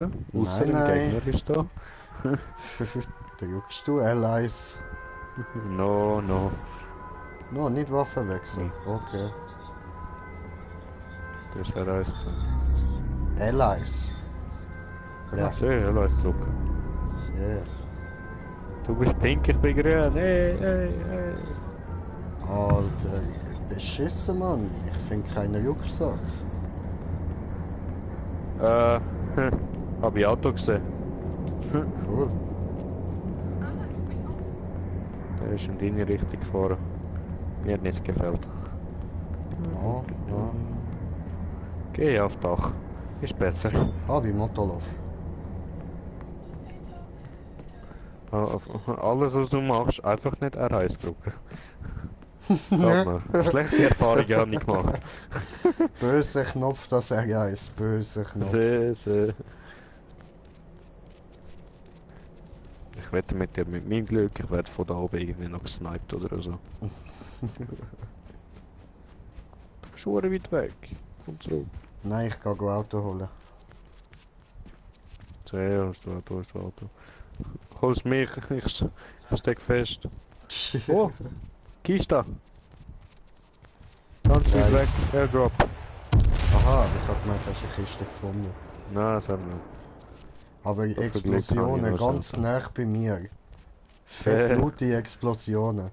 Außer Nein, ein nein. Gegner ist da. Drückst du Allies? No, no. No, nicht Waffenwechsel. Nee, Okay. das wäre alles gewesen. Allies. Ah, Ja, schön, ja, lass drücken. sehr. Du bist pink, ich bin grün. Hey, hey, hey. Alter, beschissen, Mann. Ich finde keinen Rucksack. Äh, hab ich Auto gesehen. Cool. Der ist in deine Richtung gefahren. Mir hat nicht gefällt. No, no. Geh auf Dach. Ist besser. Habe ich Motolauf. Alles, was du machst, einfach nicht R1 drücken. Glaub mir, schlechte Erfahrungen habe ich gemacht. Böser Knopf, das er heißt. Böser Knopf. Sehr, sehr. Ich wette mit dir, mit meinem Glück, ich werde von da oben irgendwie noch gesniped oder so. Du bist schon weit weg. Komm zurück. Nein, ich gehe Auto holen. Sehr, hast du Auto, hast du Auto. Hol's mich, ich steck fest. Oh, Kiste. Ganz weit Geil. weg, Airdrop. Aha, ich habe gemeint, hast du eine Kiste gefunden. Nein, das haben wir. Aber Glück habe ich Explosionen noch ganz selten. nah bei mir. Fett laute Explosionen.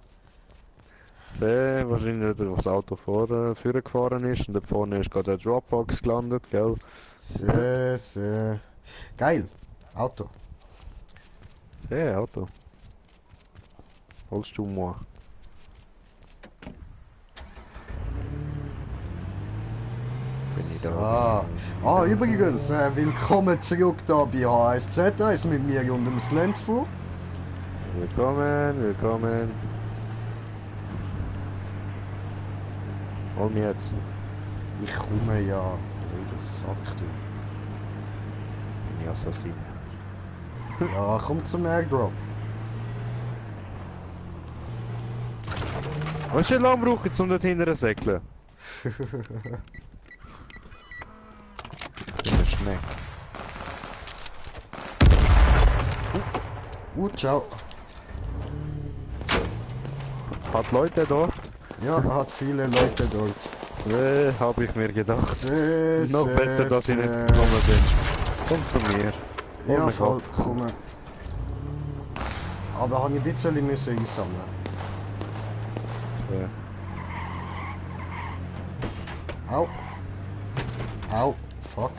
Sehr wahrscheinlich, weil das Auto vorne gefahren ist und da vorne ist gerade eine Dropbox gelandet, gell? Sehr, sehr. Geil. Auto. Sehr Auto. Holst du mal. Bin ich da? Übrigens, willkommen zurück da bei HSZ1 mit mir und dem Slendfu. Willkommen, willkommen. Hol mich jetzt. Ich komme ja. Blöder Sack, du. Bin ich Assassin. Ja, komm zum Airdrop. Was du lang brauchen, um dort hinten zu säckeln? Ich bin ein Schneck. Ciao. Hat Leute dort? Ja, hat viele Leute dort. Hab ich mir gedacht. Sehr, Noch sehr, besser, dass ich nicht sehr. gekommen bin. Komm zu mir. Hol Ja, mich ab. vollkommen. Aber habe ich ein bisschen müssen einsammeln. Ja. Au. Au. Fuck.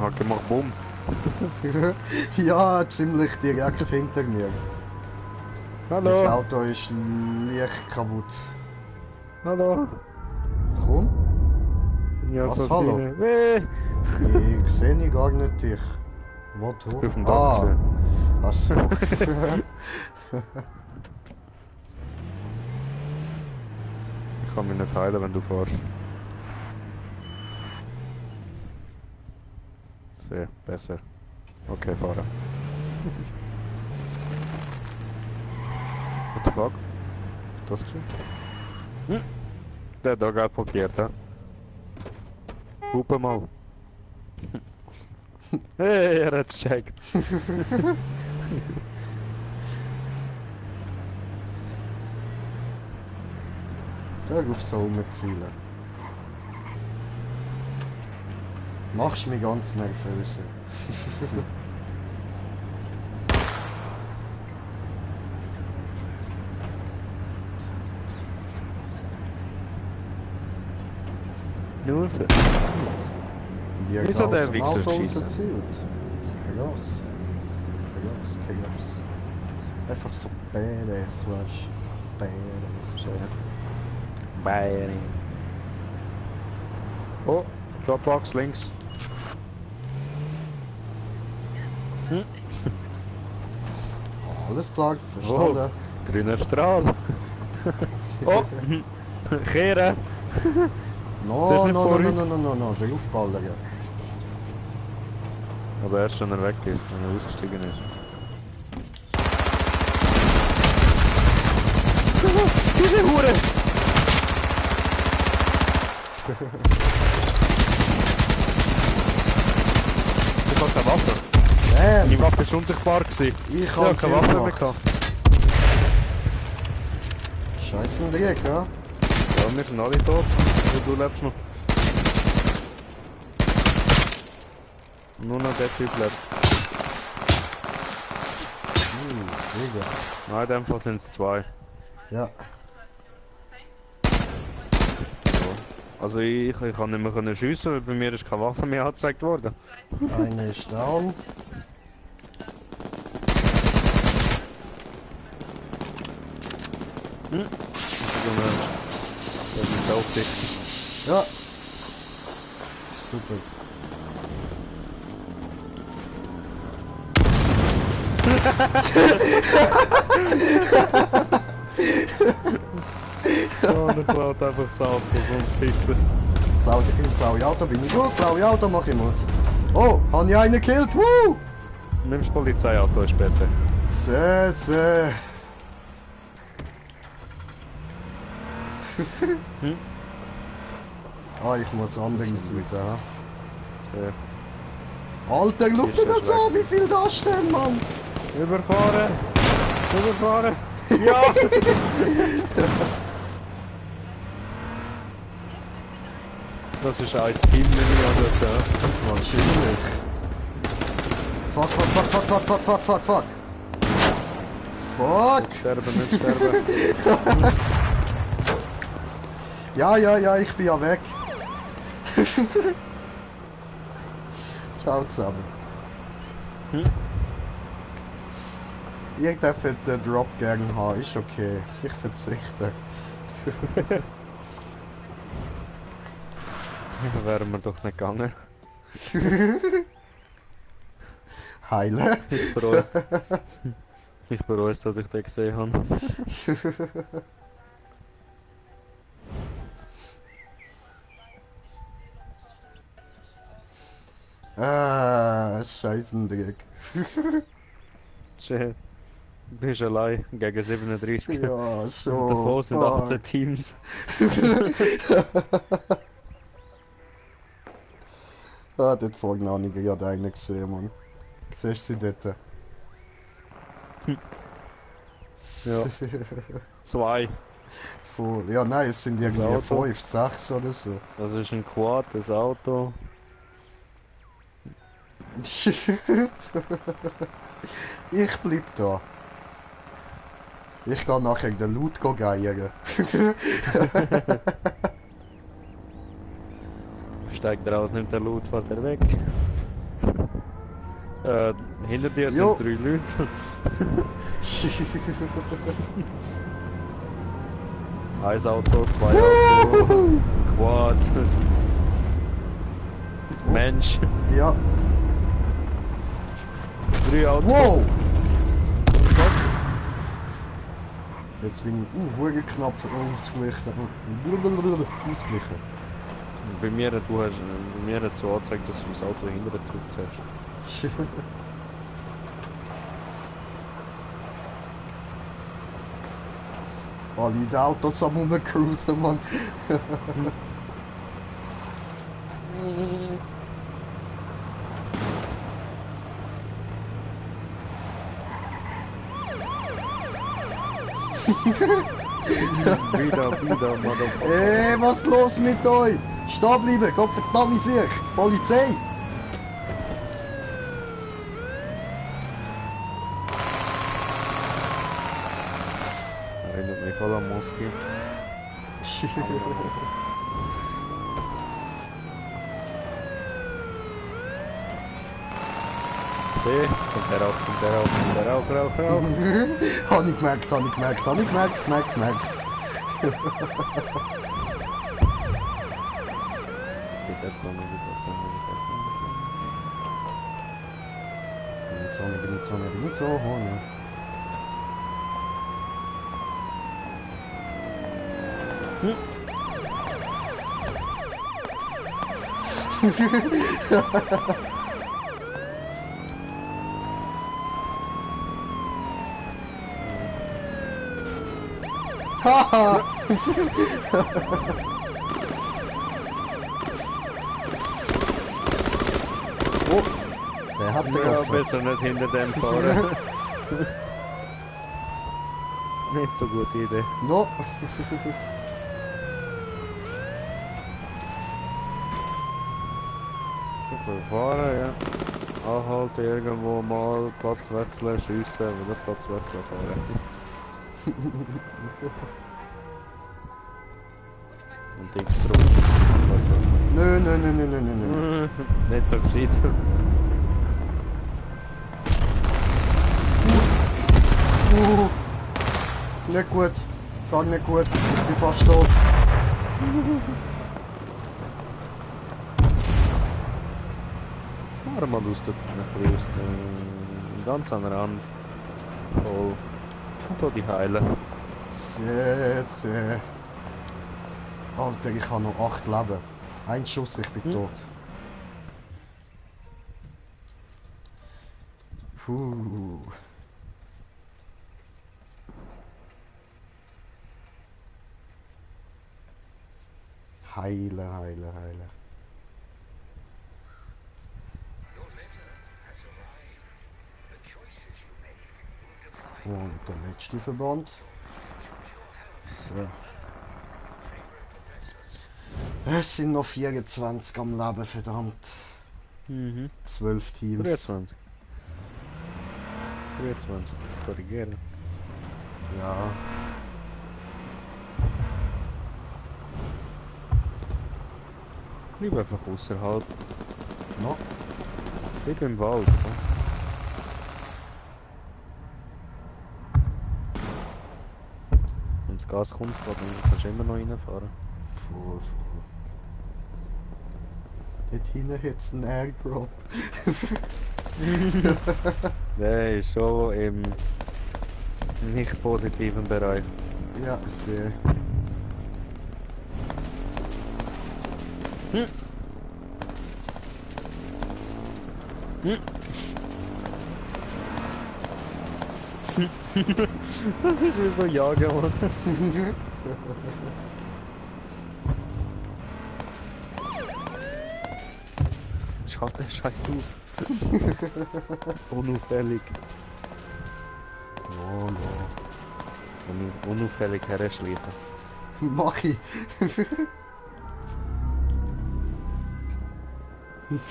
Hat gemacht, bumm. Ja, ziemlich direkt hinter mir. Das Hallo. Auto ist leicht kaputt. Hallo. Komm. Bin ich Was, Assassine. Ich sehe ich gar nicht dich. Wo du? Ich bin auf dem Dach gesehen. Achso. Ich kann mich nicht heilen, wenn du fährst. Sehr, besser. Okay, fahren. What the fuck? Das gesehen? Der hat da gerade blockiert, hä? Hupe mal. Hey, er hat's gecheckt. Hör auf so rumzielen. Machst mich ganz nervös. Nur für... Die Wieso hat der aus dem Wichser Auto schießen? rausgezielt. Krass. Krass, krass. Einfach so badass, weißt du. Badass. Bayern. Oh, Dropbox links. Alles klar, verstanden. Grüner Strahl. Oh, kehren. Das ist No, nicht no, vor no, no, uns. no, no, no, no, der Aufballer. Aber erst wenn er weg ist, wenn er ausgestiegen ist. Diese Hure! Waffe. Meine Damn, Waffe ist unsichtbar gewesen. ich Ich hab hab keine Waffe mehr gemacht. gehabt. Scheiße im Dreieck, ja? Ja, wir sind alle tot. Du lebst noch. Nur noch der Typ lebt. Digga. Nein, in dem Fall sind es zwei. Ja. Also ich kann nicht mehr schiessen, weil bei mir ist keine Waffe mehr angezeigt worden. Einer ist down. Das ist auch dick. Ja. Super. Oh, der klaut einfach das Auto und pissen. Blaue Auto bin ich gut, blaue Auto mach ich mal. Oh, hab ich einen gekillt? Woo! Nimmst Polizeiauto, ist besser. Sehr, sehr. Ah, ich muss anders wieder. Alter, schau dir das an, wie viel da stehen, Mann! Überfahren! Überfahren! Ja! Das ist ein Team-Menü oder so. Wahrscheinlich. Fuck, fuck, fuck, fuck, fuck, fuck, fuck, fuck, fuck. Fuck! Nicht sterben, nicht sterben. Ja, ich bin ja weg. Ciao zusammen. Ihr dürft den Drop gerne haben, ist okay. Ich verzichte. Wären wir doch nicht gegangen. Heile. Ich bereue es. Ich bereue es, dass ich den gesehen habe. Scheissendreck. Shit. Du bist allein gegen 37. Ja, Und schon. davon sind fuck. 18 Teams. Ah, dort vorne habe ich gerade einen gesehen, Mann. Siehst du sie dort? Ja. 2. Voll. Ja, nein, es sind Das irgendwie Auto. 5, 6 oder so. Das ist ein Quad, das Auto. Ich bleib da. Ich gehe nachher den Loot geiern. Steigt raus, nimmt der Loot, fällt er weg. Hinter dir Jo. sind 3 Leute. Ein Auto, 2 Auto, Quad. Mensch, Ja. 3 Autos. Wow! Jetzt bin ich hure knapp ausgewichen. Ausgleichen. Bei mir hat es so angezeigt, dass du das Auto hinter gedrückt hast. Alle die Autos am rumcruisen, Mann. Wieder, Motherfucker. Was ist los mit euch? Stehen bleiben, Gott verdammt sich! Polizei! Erinnert mich an Moskau. See, kommt der auf, rauf. Hab ich gemerkt. Geht der Zone, Bin ich so, ne? Haha! Oh! hat er Ja, offen. besser nicht hinter dem fahren. Nicht so gute Idee. No. Fahren, ja. Anhalten, irgendwo mal, Platz wechseln, schiessen, wieder Platz wechseln, fahren. Und X drauf. Platz wechseln. Nö, nö, nö, nö, nö, nö, nö. Nicht so gescheit. Nicht gut. Gar nicht gut. Ich bin fast tot. Fahren mal aus der, ein bisschen aus der, ganz an den Rand. Voll. Und da die heilen. Sehr, sehr. Alter, ich habe noch 8 Leben. Ein Schuss, ich bin tot. Puh. Heile, heile, heile. Und der letzte Verband. So. Es sind noch 24 am Leben, verdammt. 12 Teams. 23. 23. Korrigieren. Ja. Bleib einfach außerhalb. No. Bleib im Wald. Ja. Wenn das Gas kommt, dann kannst du immer noch reinfahren. Voll, voll. Dort hinten hat es einen Airdrop. Der ist schon im nicht positiven Bereich. Ja, sehr. Das ist wie so jagen, Mann. Schaut der Scheiß aus. Unauffällig. No, no. Unauffällig herschleichen. Mach ich. Psst.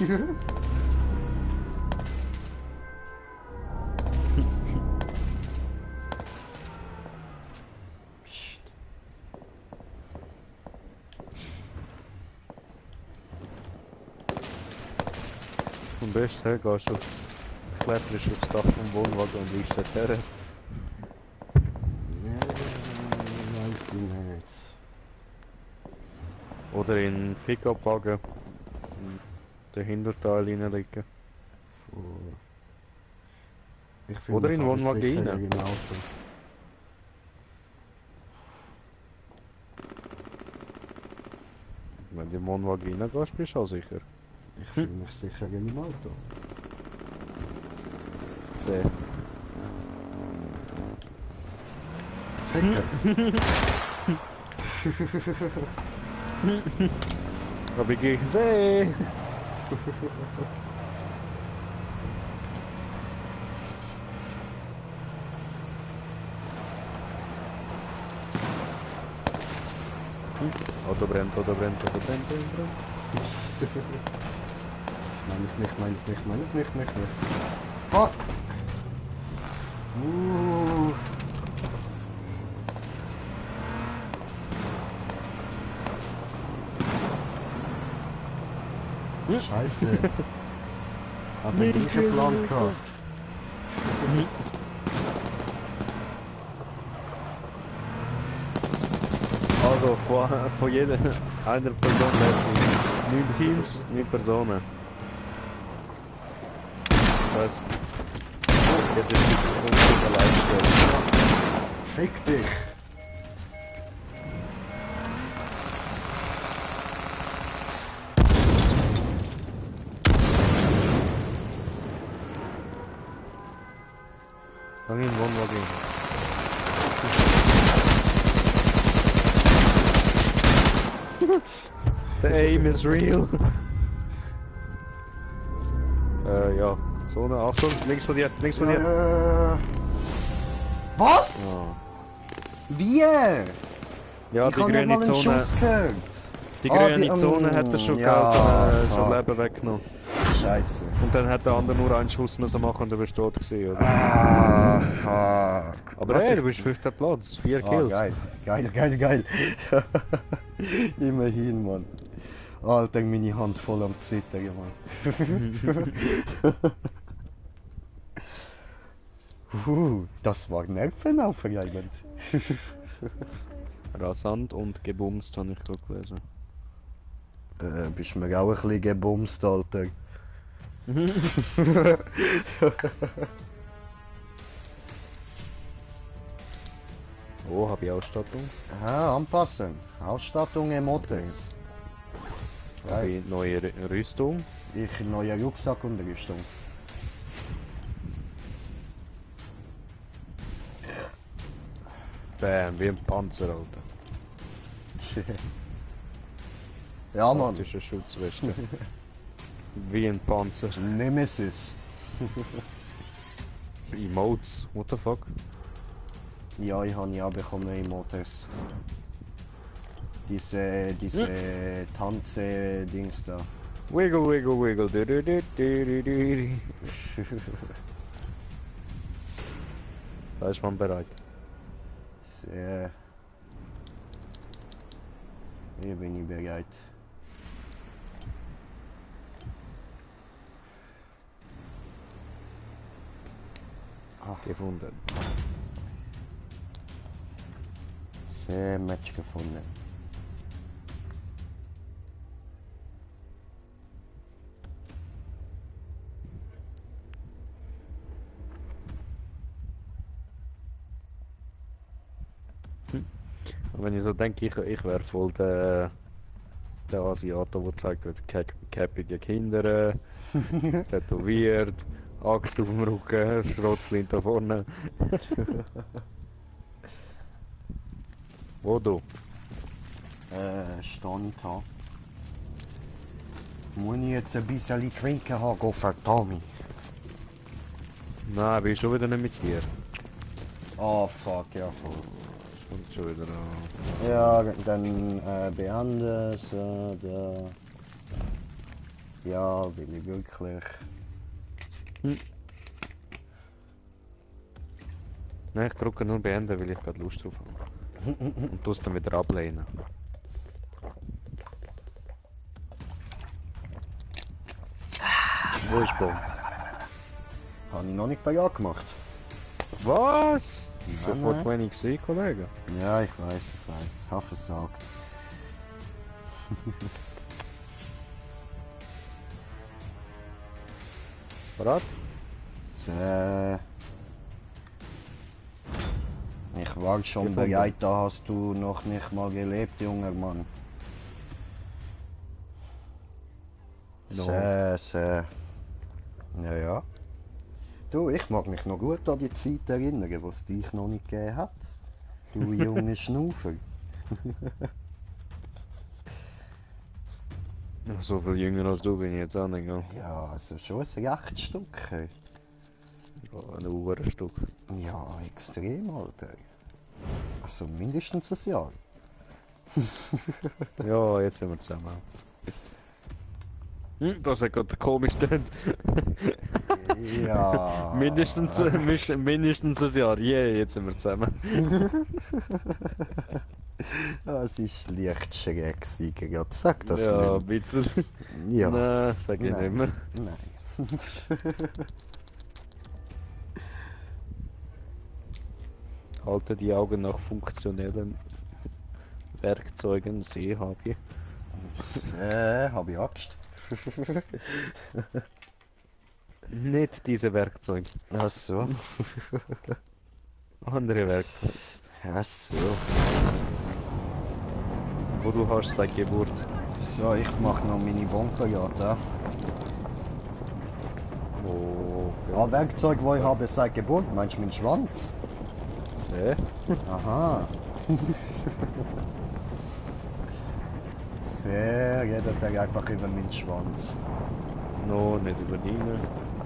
Am besten gehst du kletterst aufs Dach vom Wohnwagen und liegst dort her. Ja, weiß ich nicht. Oder in einen Pickup-Wagen den Hinterteil reinlegen. Oh. Ich fühl Oder mich in aber Wohnwagen sicherer rein. im Auto. Wenn du in den Wohnwagen reingehst, bist du auch sicher. Ich fühle mich sicherer im Auto. Fair. Ficker. Hab ich gesehen! Auto brennt, Auto brennt, Auto brennt, Auto brennt. Meines nicht, meines nicht, meines nicht. Fuck! Scheiße. Hat den gleichen Plan gehabt. Also von jeder einer Person hat 9 Teams, 9 Personen. Das heißt, jetzt ist es allein gestellt. Fick dich! Hang in Wohnwagen. The aim is real. Ja. Zone, Achtung, links von dir, links von dir. Was? Ja, Wie? ja Ich die habe nicht grüne mal einen Zone, Schuss gehört. die Ah, grüne Zone hat er schon ja, gehalten und schon fuck. Leben weggenommen. Scheiße. Und dann hat der andere nur einen Schuss müssen machen und du bist tot gewesen, oder? Ah, fuck. Aber Was, hey, ich... du bist 5. Platz, 4 Ah, Kills. geil. Geil, geil, geil. Immerhin, Mann. Alter, meine Hand voll am Zittern, Mann. Das war nervenaufreibend. Rasant und gebumst, habe ich gerade gelesen. Bist mir auch ein bisschen gebumst, Alter. Oh, habe ich Ausstattung? Ah, anpassen. Ausstattung Emotes. Habe ich neue Rüstung? Ich neue Rucksack und Rüstung. Bam, wie ein Panzer, Alter. Ja, Mann. Das ist eine Schutzweste. Wie ein Panzer. Nemesis. Emotes, what the fuck? Ja, ich habe ja bekommen Emotes. Diese Tanze-Dings da. Wiggle, wiggle, wiggle. Du, du, du, du, du, du. Da ist man bereit. Sehr. Hier bin ich bereit. Gefunden. Sehr Match gefunden. Und wenn ich so denke, ich wäre voll der Asiate, der zeigt, cappige Kinder, tätowiert, Axt auf dem Rücken, Schrotflinte da vorne. Wo du? Stehe ich da. Muss ich jetzt ein bisschen trinken haben, go verdammt. Nein, bin ich schon wieder nicht mit dir. Oh fuck, ja voll. Und schon wieder an. Ja, dann beende es. Da. Ja, will ich wirklich. Nein, ich drücke nur beenden, weil ich gerade Lust drauf habe. Und du es dann wieder ablehnen. Wo ist Bomb? Habe ich noch nicht bei Ja gemacht. Was? Nein, Schon vor nein. 20 gesehen, Kollege. Ja, ich weiß. Habe versagt. Bereit? So. Ich war schon Gefunden. bereit, da hast du noch nicht mal gelebt, junger Mann. No. So. Ja. Du, ich mag mich noch gut an die Zeit erinnern, wo es dich noch nicht gegeben hat. Du junge Schnaufer. So viel jünger als du bin ich jetzt auch nicht, gell? Ja, also schon ein rechtes Stück. Hey. Ja, ein Uhrenstück. Ja, extrem, Alter. Also mindestens ein Jahr. Ja, jetzt sind wir zusammen. Das hat gerade komisch gedacht. Ja. mindestens ein Jahr. Yeah, jetzt sind wir zusammen. Es ist leicht schräg gewesen, gerade. Sag das Ja, ein nicht. bisschen. Ja. Nein, sag ich nicht mehr. Nein. Halte die Augen nach funktionellen Werkzeugen, sehe habe ich. Hab ich Angst. Nicht diese Werkzeuge, Ach so. andere Werkzeuge. Ach so. Wo du hast seit Geburt. So, ich mach noch meine Bunkerjagd. Oh, Ah, Werkzeug, wo ich habe seit Geburt. Meinst du meinen Schwanz? ja. Aha. Sehr redet er einfach über meinen Schwanz. No, nicht über deine.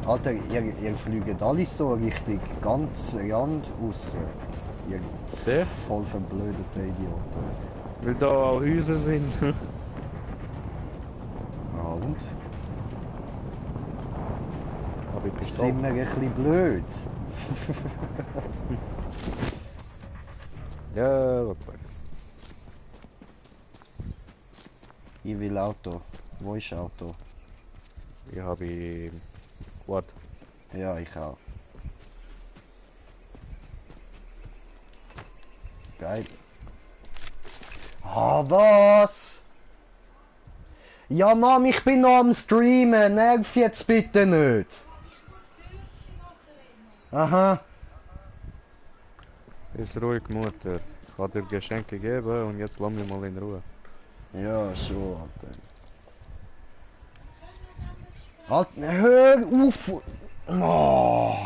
Alter, ihr fliegt alle so richtig ganz Rand raus. Ihr Sehr? voll verblödete Idioten. Weil da auch Häuser sind. Ja, und? Aber ich bin Sind wir ein bisschen blöd? Ja, warte. Ich will Auto. Wo ist Auto? Ich habe Quad. Ja, ich auch. Geil. Ah, was? Ja, Mom, ich bin noch am Streamen. Nerv jetzt bitte nicht. Aha. Ist ruhig, Mutter. Ich habe dir Geschenke gegeben und jetzt lass mich mal in Ruhe. Ja, schon, Alter. Alter, hör auf! Oh.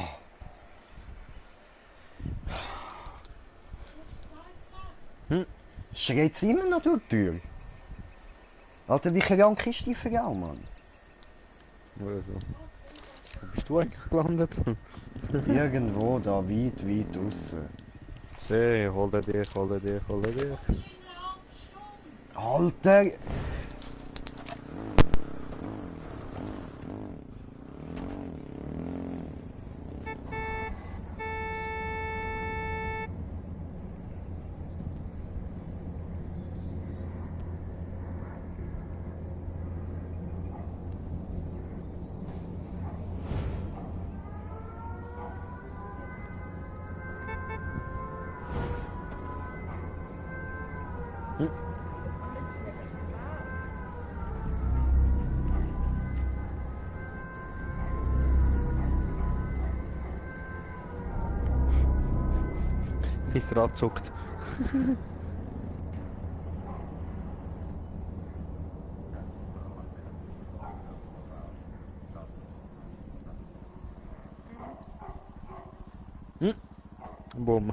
Schreit sie immer noch durch die Tür? Alter, wie krank ist die Frau, Mann? Also. Wo bist du eigentlich gelandet? Irgendwo da weit draussen. Seh, hol dich, hol dich, hol dich. Alter! Mein Rad zuckt. Bumm.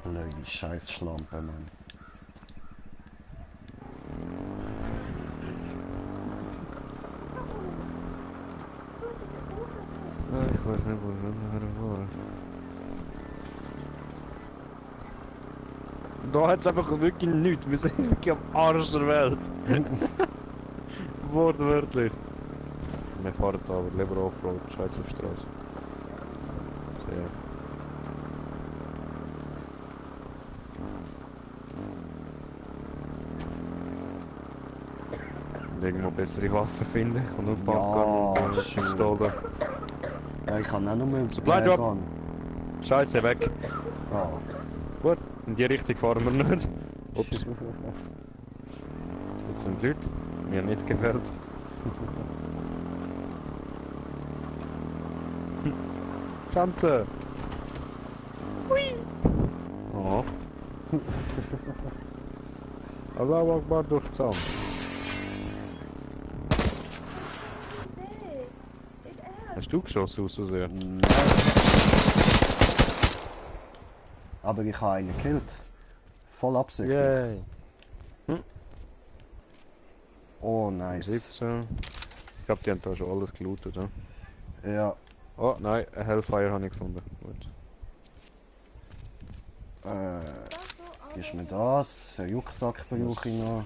Blöde Scheißschlampe, Mann. Ich weiß nicht, wo wir waren. Da hat es einfach wirklich nichts. Wir sind wirklich am Arsch der Welt. Wortwörtlich. Wir fahren da aber lieber Offroad, Scheiß auf Straße. Sehr. Und irgendwo bessere Waffen finden. Ich kann nur Pumpgun Ja, und schon. Pistole. Ja, ich kann auch nur mehr Supply Drop. gehen. Scheiße, weg. Ja. Gut, in die Richtung fahren wir nicht. Ups. Jetzt sind Leute. Mir nicht gefällt. Schanze! Hui! Oh. Allahu Akbar durch den Zaun. Hast du geschossen aus Versehen? Nein. Aber ich habe einen gekillt. Voll absichtlich. Yay! Oh, nice. 17. Ich glaube, die haben da schon alles gelootet, ja? Ja. Oh nein, ein Hellfire habe ich gefunden. Gut. Gibst mir das. Einen Rucksack brauche ich noch.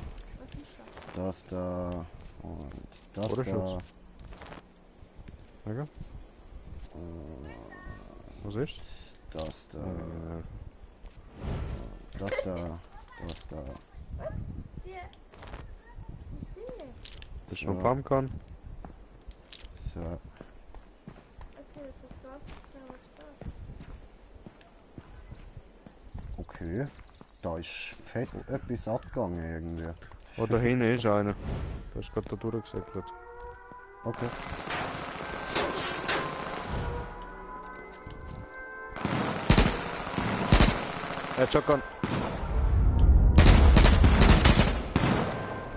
Das da. Und das da. Bodenschutz. Okay. Was ist? Das da. Das da. Das da. Das ist noch Ja. Pumpgun. So. Okay. Da ist fett etwas abgegangen irgendwie. Oh, da hinten ist einer. Der ist gerade da durchgesäckelt. Okay.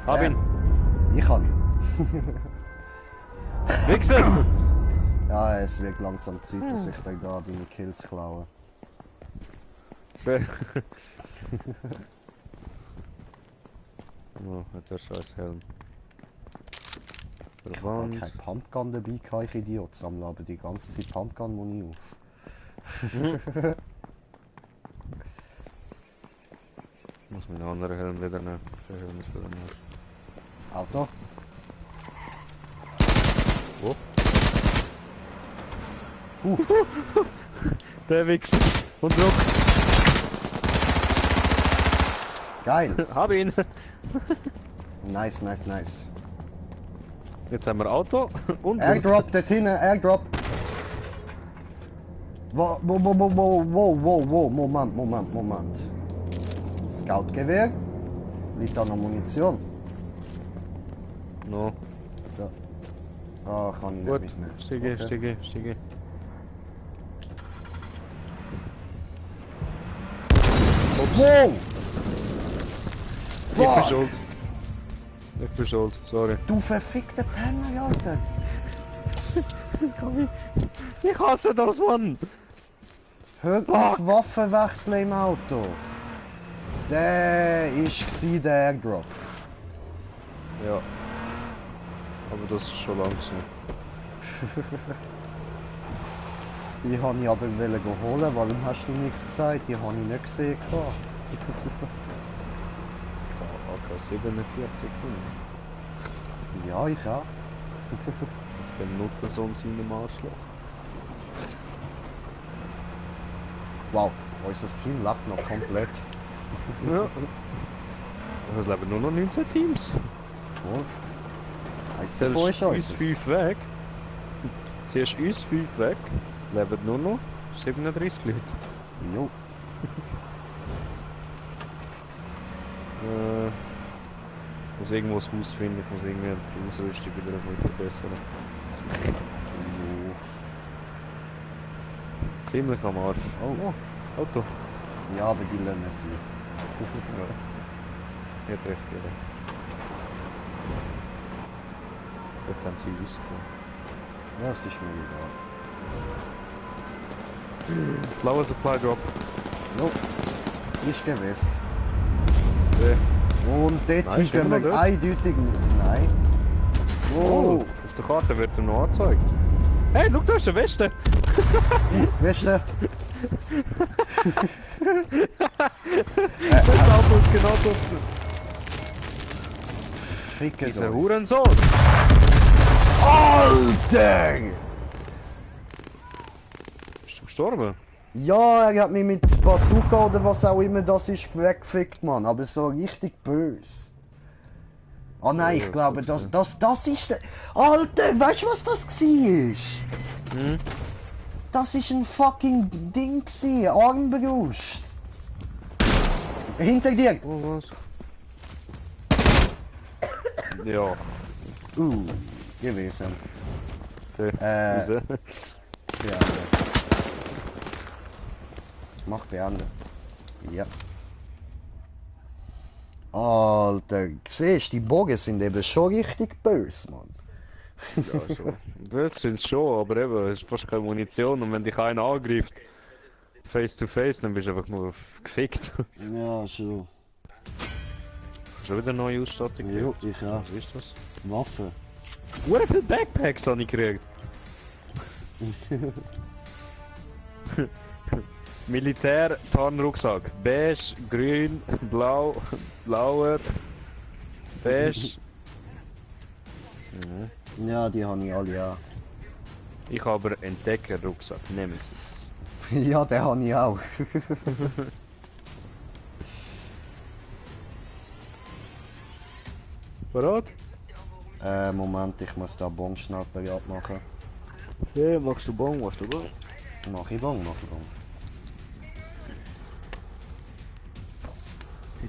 Hab ihn! Ich hab ihn. Wichser! Ja, es wird langsam Zeit, dass ich dir da deine Kills klaue. Oh, hat der scheiß Helm. Ich hab gar keine Pumpgun dabei, ich Idiot. Sammle aber die ganze Zeit Pumpgun-Muni auf. Muss meinen anderen Helm wieder nehmen. Der Helm ist wieder nicht. Auto. Wo? Der Wichser! Und Druck! Geil! Hab ihn! Nice, nice, nice. Jetzt haben wir Auto und Airdrop dort hinten, Airdrop! Wow, Moment. Scoutgewehr? Liegt da noch Munition? No. Ja. Ah, kann ich Gut, nicht mitnehmen. Stiege. Wow! Ich bin Fuck! schuld. Ich bin schuld, sorry. Du verfickter Penner, Alter! Ich hasse das, Mann! Hör auf Waffen wechseln im Auto! Der war der Airdrop. Ja. Aber das ist schon lang so. Die wollte ich aber holen. Warum hast du nichts gesagt? Die habe ich nicht gesehen. AK 47 Sekunden. Ja, ich auch. Aus dem Nuttensohn seinem Arschloch. Wow, unser Team lebt noch komplett. Ja. Es leben nur noch 19 Teams. Voll. Heisst Zählst davon ist uns unseres. 5 weg. Ziehst uns 5 weg. Leben nur noch 37 Leute. Jo. Muss irgendwo das Haus finden, ich muss irgendwie die Ausrüstung wieder ein bisschen verbessern. Jo. Ziemlich am Arsch. Oh. Auto. Ja, aber die lassen sie. Ja. Hier trifft jeder. Dort haben sie ausgesehen. Ja, es ist mir egal. Blauer Supply Drop. Jo. Ist gewusst. Okay. Und dort Nein, ist gehen immer noch wir dort? eindeutig. Nein. Oh, auf der Karte wird er noch angezeigt. Hey, schau, da ist der Westen! Weißt du? Das Auto ist genau so. Ficke Dieser doch. Hurensohn! Alter! Bist du gestorben? Ja, er hat mich mit Bazooka oder was auch immer das ist weggefickt, Mann. Aber so richtig böse. Oh nein, ich glaube, das ist der... Alter, weißt du, was das war? Hm? Das ist ein fucking Ding gewesen, Armbrust. Hinter dir! Oh, was? Ja. Gewesen. Okay. Äh. Raus. Beenden. Mach beenden. Ja. Alter, siehst du, die Bogen sind eben schon richtig böse, Mann. Ja, schon. Das sind schon, aber eben, es ist fast keine Munition und wenn dich einer angreift, face to face, dann bist du einfach nur gefickt. Ja, schon. Schon wieder neue Ausstattung? Jo, gekriegt? ich auch. Was ist das? Waffe. Wie viele Backpacks habe ich gekriegt? Militär-Tarnrucksack. Beige, grün, blau, blauer, beige. Ja, die habe ich alle auch. Ich habe aber Entdecker-Rucksack, Nemesis. Ja, den habe ich auch. Bereit? Moment, ich muss da Bon schnell bereit machen. Ja, machst du Bon, machst du Bon. Mach ich Bon, mach ich Bon.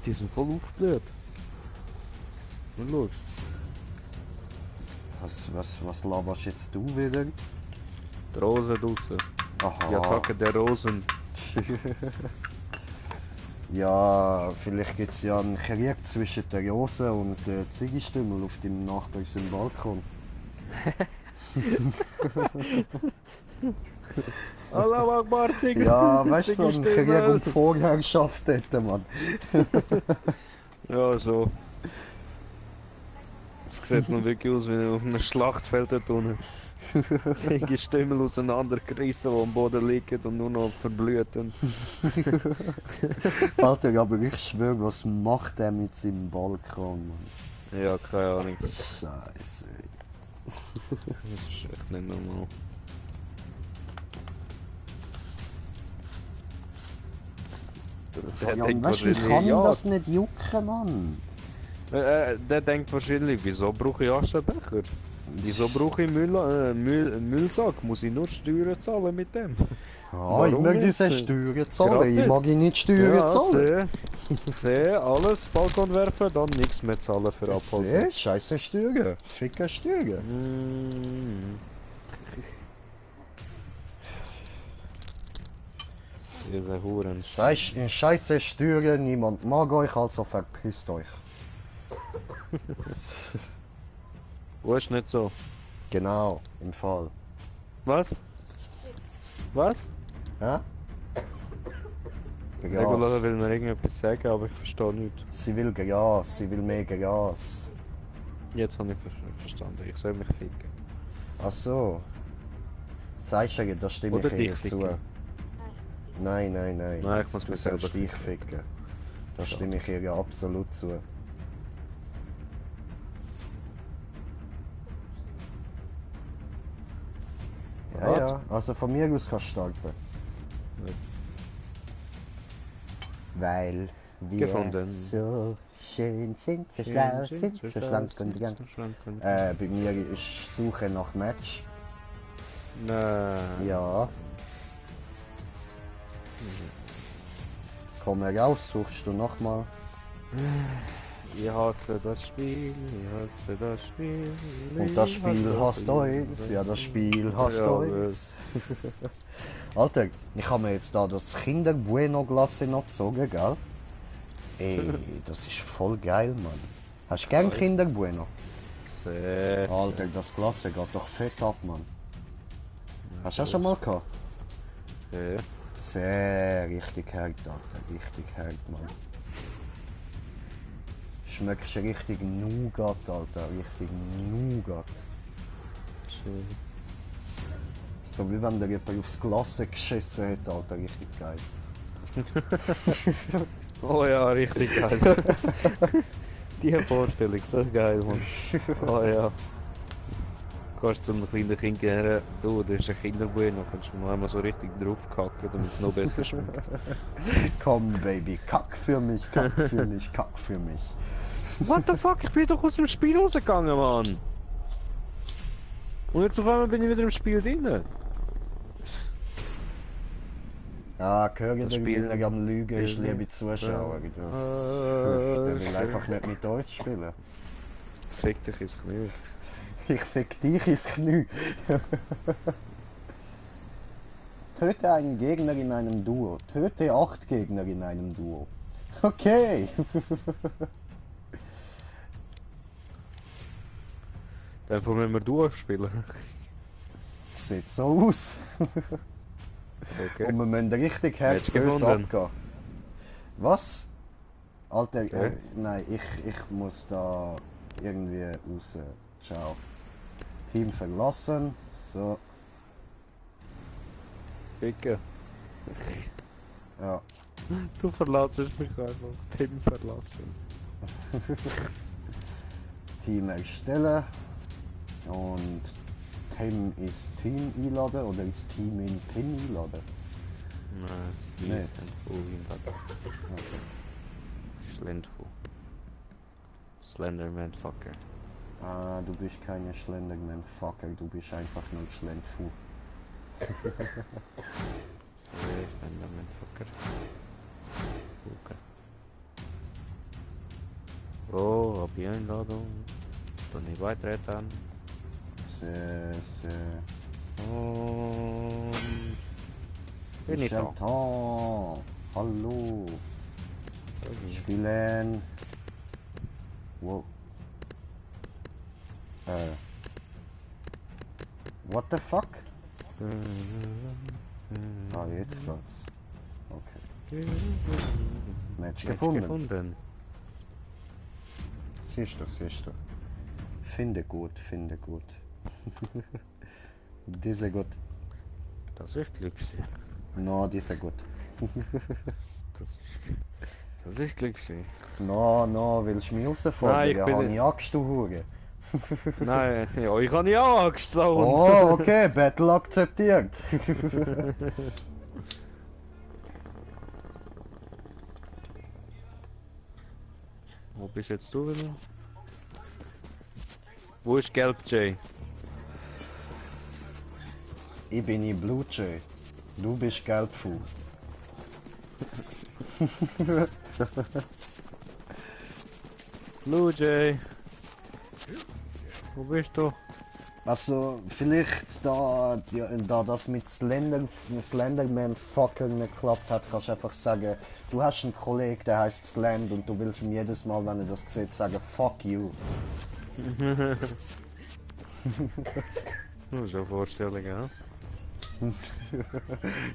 Die sind voll aufgebläht. Und los. Was laberst jetzt du wieder? Die Rose draussen. Aha. Die Attacke der Rosen. Ja, vielleicht gibt es ja einen Krieg zwischen der Rose und der Ziegenstümmel auf dem Nachbar im Balkon. Allah Akbar, Ja, weißt du, so ein Krieg Ziegenstimmel! um die Vorherrschaft hätte man. Ja, so. Es sieht noch wirklich aus wie auf einem Schlachtfeld dort unten. Ziegenstimmel auseinandergerissen, die am Boden liegen und nur noch verblühten. Alter, aber ich schwöre, was macht er mit seinem Balkon, Mann? Ja, keine Ahnung. Scheiße. Das ist echt nicht normal. Der Ja, denkt weißt du, ich wahrscheinlich, kann ihm ja, das nicht jucken, Mann. der denkt wahrscheinlich, wieso brauche ich Aschenbecher? Wieso brauche ich Müllsack? Muss ich nur Steuern zahlen mit dem? Ja, ich Warum mag nicht? diese Steuern zahlen. Ich Gratis. mag ihn nicht Steuern Ja, zahlen. sehe, alles Balkon werfen, dann nichts mehr zahlen für Abfall. Seh, scheiße Steuern. Ficker Steuern. Mm. Diese Huren. Scheiße Steuern, niemand mag euch, also verpisst euch. Wo ist nicht so? Genau, im Fall. Was? Was? Ja? Regula Gras. will mir irgendetwas sagen, aber ich verstehe nichts. Sie will Gras, sie will mehr Gras. Jetzt habe ich verstanden, ich soll mich ficken. Ach so. Sagst du, da stimme Oder ich dich ihr zu. ficken. Nein. Nein, ich muss Du mich selber sollst dich ficken. Da stimme ich ihr absolut zu. Ja, Was? ja, also von mir aus kannst du starten. Ja. Weil wir Gefunden. so schön sind, so schlau sind, so schlank und ganz. Bei mir ist Suche nach Match. Nein. Ja. Komm raus, suchst du nochmal. Ich hasse das Spiel, ich hasse das Spiel. Und das Spiel hasst uns, ja das Spiel hasst Ja, uns. Alter, ich habe mir jetzt da das Kinder Bueno Glasse noch gezogen, gell? Ey, das ist voll geil, Mann. Hast du gern Kinder Bueno? Sehr. Alter, das Glasse geht doch fett ab, Mann. Hast du das schon mal gehabt? Ja. Sehr richtig hart, Alter, richtig hart, Mann. Schmeckst richtig Nougat, Alter, richtig Nougat. Schön. So wie wenn dir jemand aufs Glas geschissen hat, Alter, richtig geil. Oh ja, richtig geil. Die Vorstellung, so geil, Mann. Oh ja. Kannst du zum kleinen Kind gehen, du, das ist ein Kinderbueno, kannst du mal einmal so richtig draufkacken, damit es noch besser schmeckt. Komm, Baby, kack für mich, kack für mich, kack für mich. What the fuck, ich bin doch aus dem Spiel rausgegangen, Mann! Und jetzt auf einmal bin ich wieder im Spiel drin. Ja, höre Das dir, Spiel- wie er am Lügen ist, Spiel- liebe Zuschauer. Der will einfach nicht mit uns spielen. Fick dich ins Knie. Ich fick dich ins Knie. Töte einen Gegner in einem Duo. Töte 8 Gegner in einem Duo. Okay. Dann wollen wir durchspielen. Sieht so aus. Okay. Und wir müssen richtig hart Match böse gefunden. abgehen. Was? Alter, Okay. nein, ich muss da irgendwie raus. Ciao. Team verlassen. So, Ficken. ja. Du verlässt mich einfach. Tim verlassen. Team erstellen. Und Team ist Team einladen oder ist Team in Team einladen? Nein, es Nicht. ist ein Fool im Bad. Okay. Schlendfu. Slenderman Fucker. Ah, du bist keine Schlenderman Fucker, du bist einfach nur Schlendfu. Slenderman Fucker. Okay. Oh, hab ich Einladung. Dann nicht beitreten. Sehr. Und... Bin ich da. Chantal. Hallo. Spielen. Wow. What the fuck? Ah, jetzt geht's. Okay. Match gefunden. Siehst du. Finde gut. Diese gut. Das ist Glücksee. No, diese gut. Das ist Glücksee. No, willst du mich herausfordern? Nein, ich Ja, bin habe nicht- ich Angst, du Hure. Nein, ja, ich habe ja Angst, Sohn. Oh, okay, Battle akzeptiert. Wo bist jetzt du wieder? Wo ist Gelb Jay? Ich bin in Blue Jay. Du bist Gelbfuhl. Blue Jay. Wo bist du? Also, vielleicht da das mit Slenderman fucking nicht geklappt hat, kannst du einfach sagen, du hast einen Kollegen, der heißt Slend und du willst ihm jedes Mal, wenn er das sieht, sagen, fuck you. Nur so Vorstellungen, ja?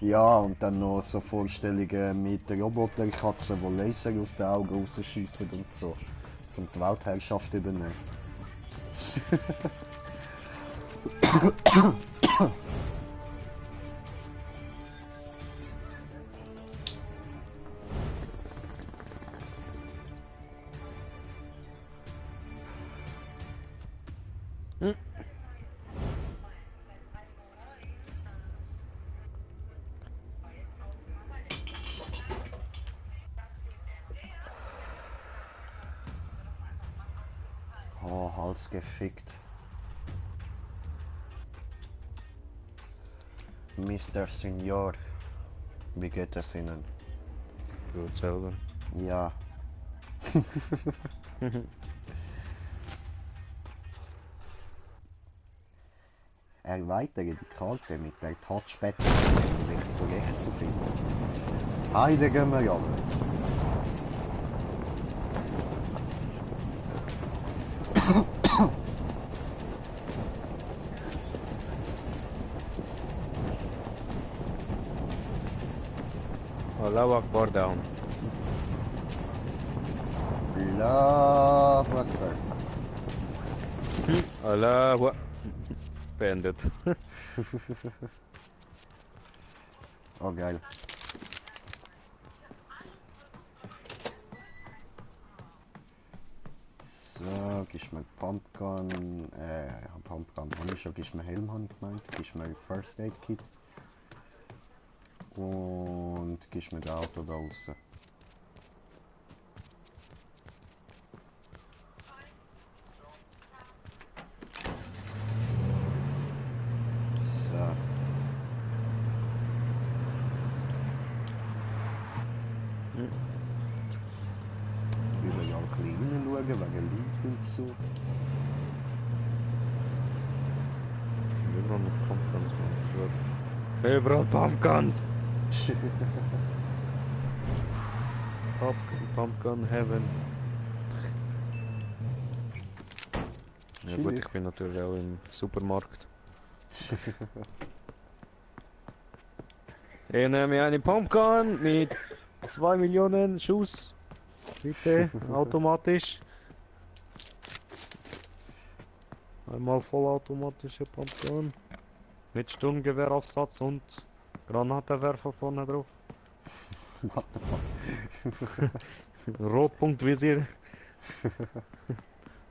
Ja, und dann noch so Vorstellungen mit der Roboterkatze, die Laser aus den Augen rausschiessen und so. Um die Weltherrschaft übernehmen. Oh, Hals gefickt. Mr. Senior, wie geht es Ihnen? Gut selber. Ja. Erweitere die Karte mit der Touchpad, um dich zurechtzufinden. Heide gehen wir alle. Allahu Akbar down. Allahu Akbar. Allahu Akbar. Beendet. Oh geil. So, gibst mir Pumpgun, Pumpgun habe ich schon, gibst mir Helm, habe ich gemeint, gibst mir First Aid Kit und gibst mir das Auto da raus. So. Überall ein bisschen reinschauen, wegen Leuten und so. Überall noch Pumpguns. Überall Pumpguns! Pumpgun Heaven. Ja gut, ich bin natürlich auch im Supermarkt. Ich nehme eine Pumpgun mit 2 Millionen Schuss. Bitte, automatisch. Einmal vollautomatische Pumpgun. Mit Sturmgewehraufsatz und Granatenwerfer vorne drauf. What the fuck? Rotpunktvisier.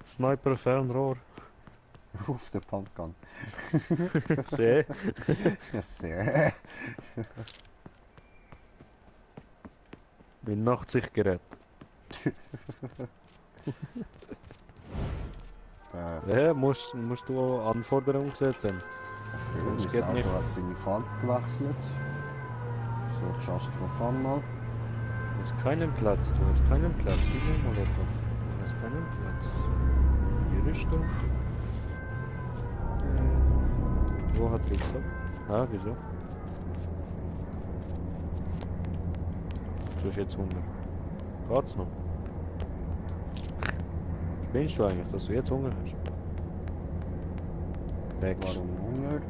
Sniper Fernrohr. Auf der Pumpgun. Seh. Sehr. Mit Nachtsichtgerät. Ja, musst du auch Anforderungen setzen. Das geht Auto nicht. hat seine Farbe gewechselt. So, just for fun mal. Du hast keinen Platz, Gib mir mal etwas. Du hast keinen Platz. Hier ist du. Wo hat die geklappt? Ah, wieso? Du hast jetzt Hunger. Geht's noch? Spinnst du eigentlich, dass du jetzt Hunger hast? Nächst. Warum Hunger?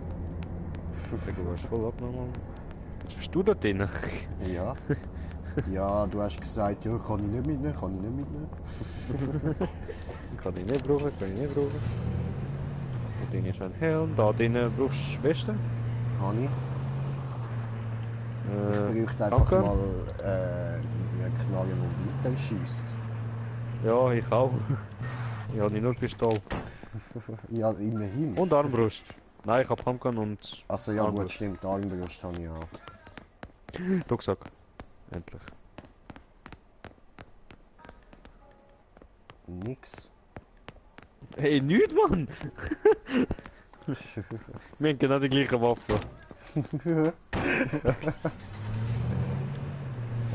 Du hast voll abgenommen. Was bist du da drin? Ja. Ja, du hast gesagt, ja, kann ich nicht mitnehmen, kann ich nicht mitnehmen. Kann ich nicht brauchen, kann ich nicht brauchen. Da drin ist ein Helm, da drin brauchst du Weste. Kann ich. Ich bräuchte einfach danke. mal eine Knarre, die weiter schiesst. Ja, ich auch. Ich habe nicht nur Pistole. Ja, immerhin. Und Armbrust. Nein, ich habe Pumpgun und Also ja, gut, Armbrust. stimmt, Armbrust habe ich auch. Rucksack. Endlich. Nix. Hey, nichts, Mann! Wir haben genau die gleiche Waffe.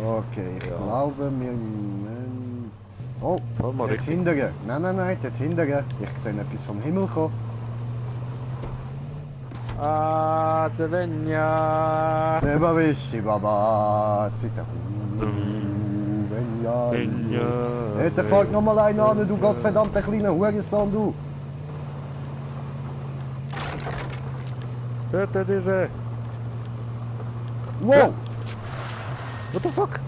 Okay, ich Ja. glaube, wir müssen... Oh, Fahr mal dort richtig. hindern. Nein, dort hindern. Ich sehe etwas vom Himmel kommen. Ah, Svenja! Sebavici Baba, Sita. Da fällt noch mal einer an, du gottverdammter kleiner Hurensohn, du. Töte diese! Wow! What the fuck?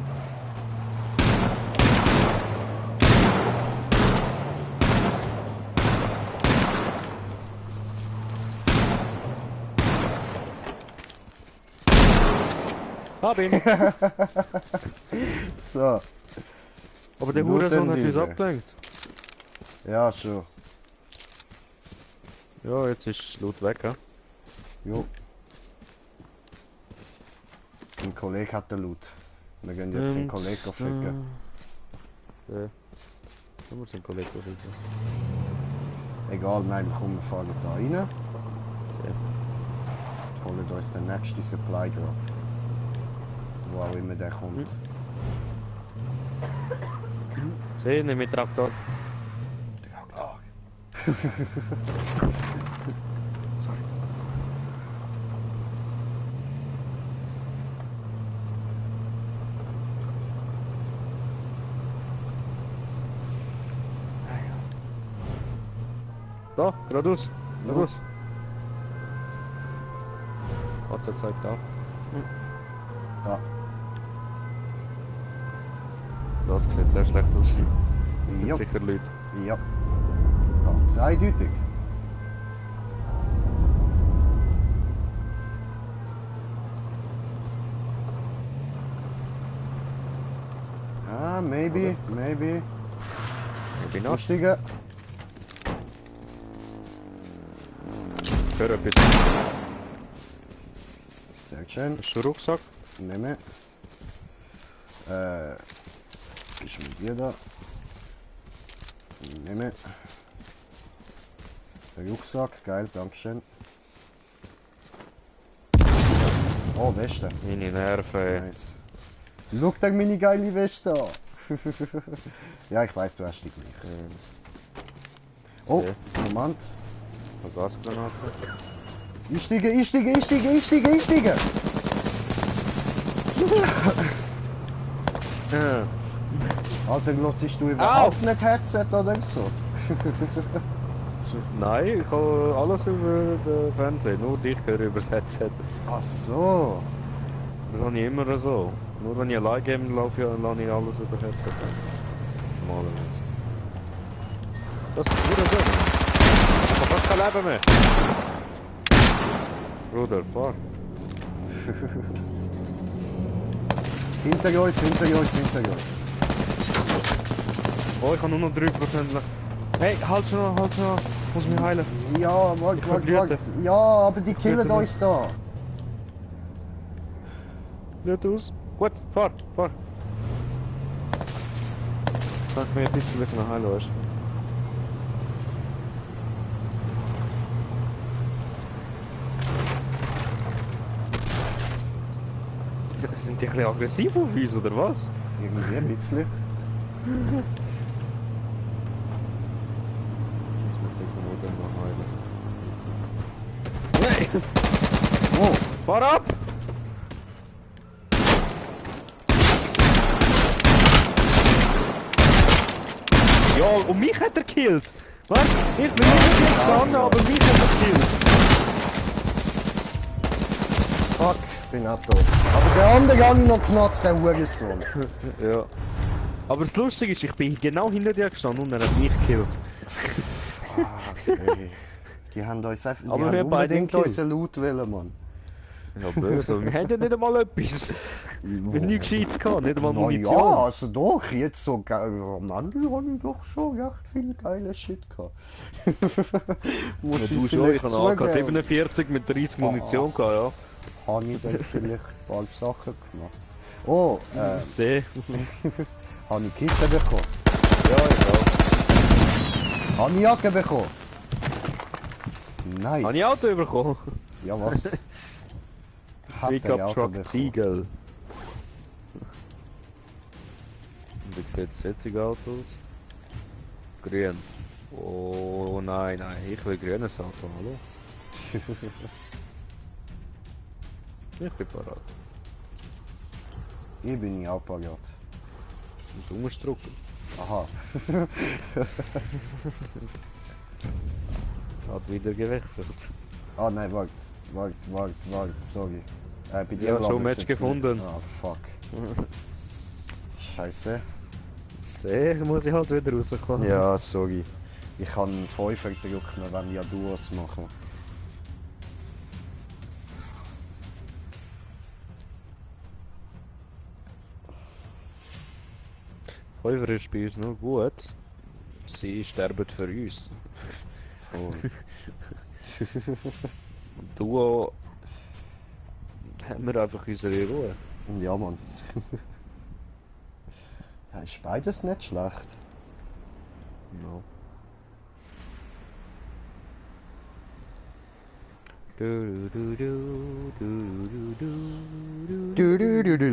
Hab ihn! So, Aber der Nur Hurensohn den hat uns diese. abgelenkt. ja schon. Ja, jetzt ist Loot weg, ja? Jo. Sein Kollege hat den Loot. Wir gehen jetzt seinen Kollegen ficken. Ja. Können wir seinen Kollegen ficken? Egal, nein, komm, wir fahren da rein. Sehr. Holen uns den nächsten Supply Drop. Wo auch immer der kommt. 10 mit Traktor. Sorry. Da, geradeaus. Geradeaus. Warte, zeigt da. Ja. Das sieht sehr schlecht aus. Das sind Ja. sicher Leute. Ja. Ganz eindeutig. Ah, maybe. Ich bin nach. Aussteigen. Hör etwas. Sehr schön. Hast du einen Rucksack? Nehme. Ist mit dir da. Nehme. Der Rucksack, geil, dankeschön. Oh, Weste. Meine Nerven. Nice. Schau dir meine geile Weste an. Ja, ich weiß, du hast die gleich. Oh, Sehr. Moment. Eine Gasgranate. Einsteigen! Alter, glotzest du überhaupt nicht Headset oder so? Nein, ich habe alles über den Fernsehen, nur dich höre über das Headset. Ach so. Das habe ich immer so. Nur wenn ich allein game laufe, lasse ich alles über Headset an. Normalerweise. Das ist gut so. Ich habe fast kein Leben mehr. Bruder, fahr. Hinter uns. Oh, ich habe nur noch 3% Leben. Hey, halt schon an. Ich muss mich heilen. Ja, warte. Ja, aber die killen Bitte uns da. Nicht aus. Gut, fahr. Sag mir ein bisschen nach heilen, weißt du. Sind die ein bisschen aggressiv auf uns, oder was? Irgendwie ein bisschen. Nein! Oh, Fahr ab! egal. Und mich hat er gekillt. Weißt du, ich bin nicht gestanden, aber mich hat er gekillt. Fuck, ich bin auch tot. Aber der andere habe ich noch knatzt, der Hurensohn. Ja. Aber das Lustige ist, ich bin genau hinter dir gestanden und er hat mich gekillt. Ey. Die haben uns einfach, die Aber haben wir haben beide unbedingt gekillt. unseren Loot wollen, Mann. Ja, böse. Wir haben ja nicht einmal etwas. Wir haben nichts Gescheites gehabt, nicht einmal Na Munition. ja, also doch, jetzt so am Ende habe ich doch schon recht viel geiles Shit gehabt. Muss Ja, ich du schon, ich vielleicht habe eine zugeben. AK-47 mit 30 Munition gehabt, ja. Habe ich dann vielleicht bald Sachen gemacht. Oh, Seh. habe ich Kiste bekommen? Ja, Habe ich Jacke bekommen? Nice. Habe ich Auto bekommen? Ja, was? Hat er Pickup Auto Truck bekommen. Ziegel. Und wie sieht das jetzige Auto aus? Grün. Oh nein, nein, ich will grünes Auto, hallo? Ich bin parat. Ich bin nicht auch parat. Und du musst drücken. Aha. Es hat wieder gewechselt. Ah nein, warte, sorry. Bei dir Ja, glaub schon ich Match jetzt gefunden. nicht. Ah, fuck. Scheiße. Sehr, muss ich halt wieder rauskommen. Ja, sorry. Ich kann 5 drücken, wenn ja Duos machen. Fünfer ist bei uns nur gut. Sie sterben für uns. Voll. Und Duo haben wir einfach unsere Ruhe. Ja, Mann. Ja, ist beides nicht schlecht. No. Du, du, du, du, du, du, du, du.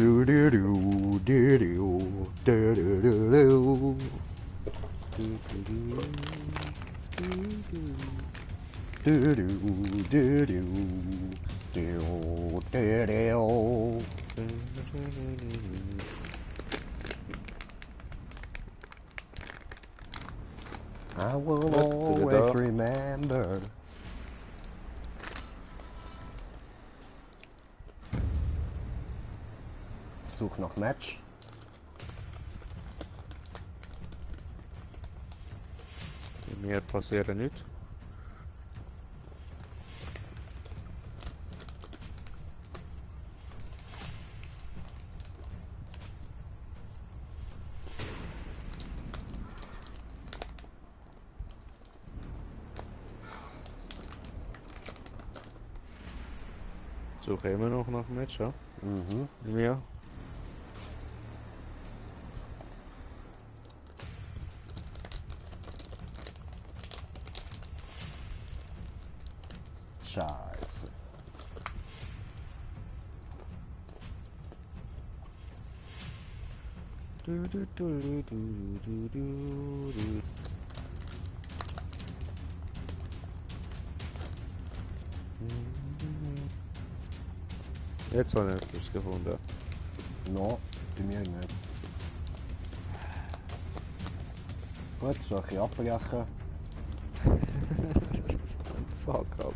I will always remember. Such nach Match. Mir passiert nichts. Suche immer noch nach Match, ja? Mhm. Ja. Scheiße. Du, du, du, du, du, du, du, du. Jetzt habe ich etwas gefunden. No, bei mir nicht. Gut, soll ich abbrechen? Fuck, Alter.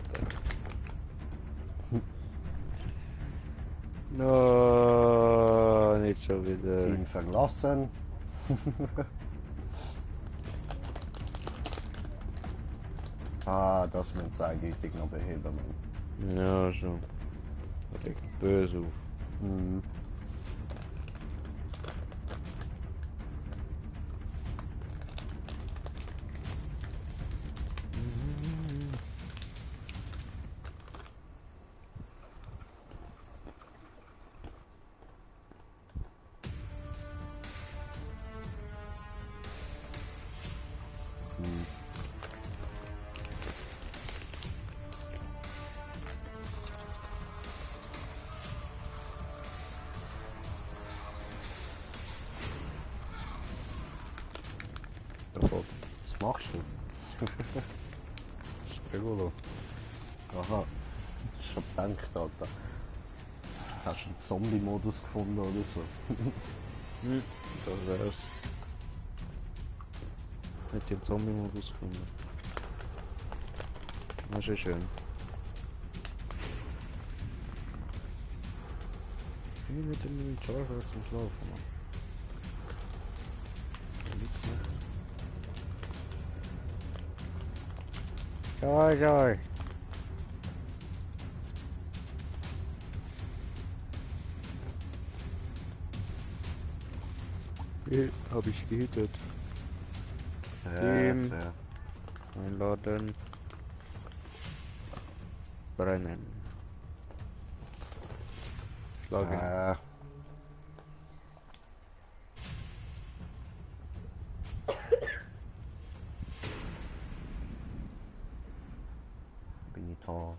No, nicht schon wieder. Ihn verlassen. Ah, das müssen sie eindeutig noch beheben, Mann. Ja, schon. Das regt böse auf. Mhm. Davon. Was machst du? Stregolo. Aha. Schon gedacht, Alter. Hast du einen Zombie-Modus gefunden oder so? Das wär's. Nicht den Zombie-Modus gefunden. Das ist ja schön. Ich bin mit dem Charger zum Schlafen, Mann. Da liegt's nicht. Joy, joy. Hab ich gehittet. Team. Fair. Einladen. Brennen. Schlagen. Bin ich da?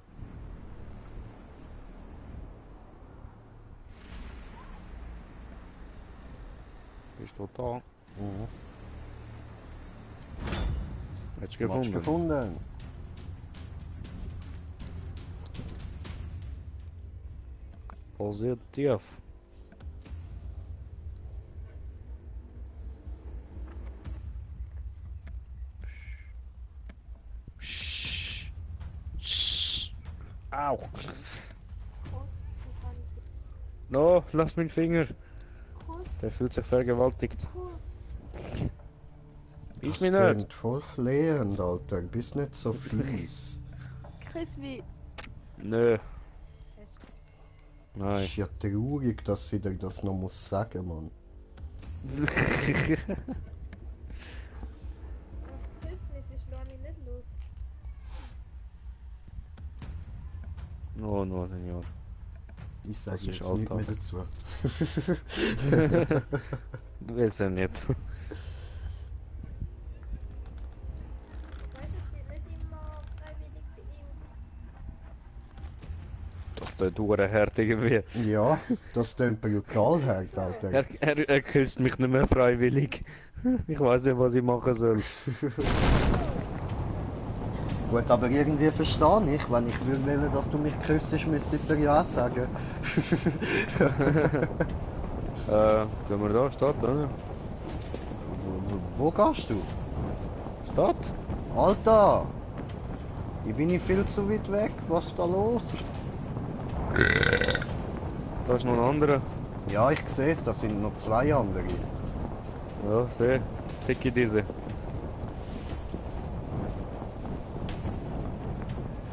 Bist du da? Mhm. Hättest du Hast du gefunden? gefunden? Positiv. Au. No, lass meinen Finger. Der fühlt sich vergewaltigt. Das Ist mir nicht. klingt voll flehend, Alter. Bist nicht so fies. Chris, wie... Nö. Es Nein. ist ja traurig, dass sie dir das noch muss sagen, Mann. Chris, ich lasse mich nicht los. No, no, Senor. Ich sage Das ist jetzt nichts mehr Alltag. dazu. Du willst ja nicht. Weißt du, es geht nicht immer freiwillig bei ihm. Das tut hart irgendwie. Ja, das klingt brutal hart, Alter. Er küsst mich nicht mehr freiwillig. Ich weiß nicht, was ich machen soll. Gut, aber irgendwie verstehe ich. Wenn ich will, dass du mich küsst, müsstest du dir ja auch sagen. Gehen wir da? Stadt, oder? Wo gehst du? Stadt? Alter! Ich bin nicht viel zu weit weg. Was ist da los? Da ist noch ein anderer. Ja, ich sehe es. Das sind noch zwei andere. Ja, seh. Ficke diese.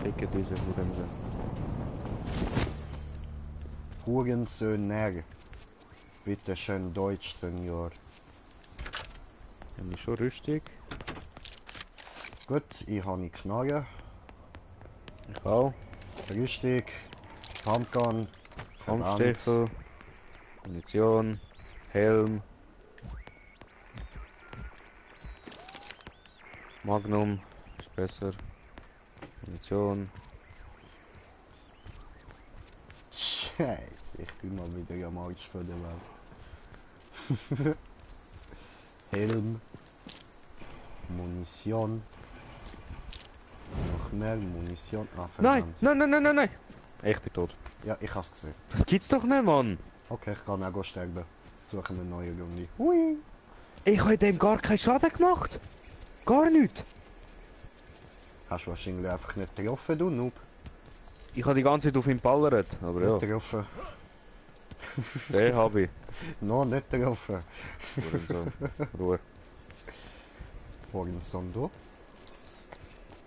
Ficke diese Hurensohn. Hurensöhner. Bitte schön Deutsch, Senior. Bin ich schon rüstig? Gut, ich habe eine Knarre. Ich auch. Rüstig. Handgun. Verband. Kampfstiefel. Munition. Helm. Magnum. Ist besser. Munition. Scheiße, ich bin mal wieder am Arsch von der Welt. Helm. Munition. Noch mehr Munition. Ah, Nein! verdammt. Nein, nein, nein, nein, nein! Ich bin tot. Ja, ich hab's gesehen. Das gibt's doch nicht, Mann! Okay, ich kann auch sterben. Suchen eine neue Runde. Hui! Ich habe dem gar keinen Schaden gemacht! Gar nicht! Hast du wahrscheinlich einfach nicht getroffen, du Noob. Ich habe die ganze Zeit auf ihn ballert, aber ja, Nicht getroffen. den habe ich. No, nicht getroffen. Hurensohn. Ruhe. Horizon, du?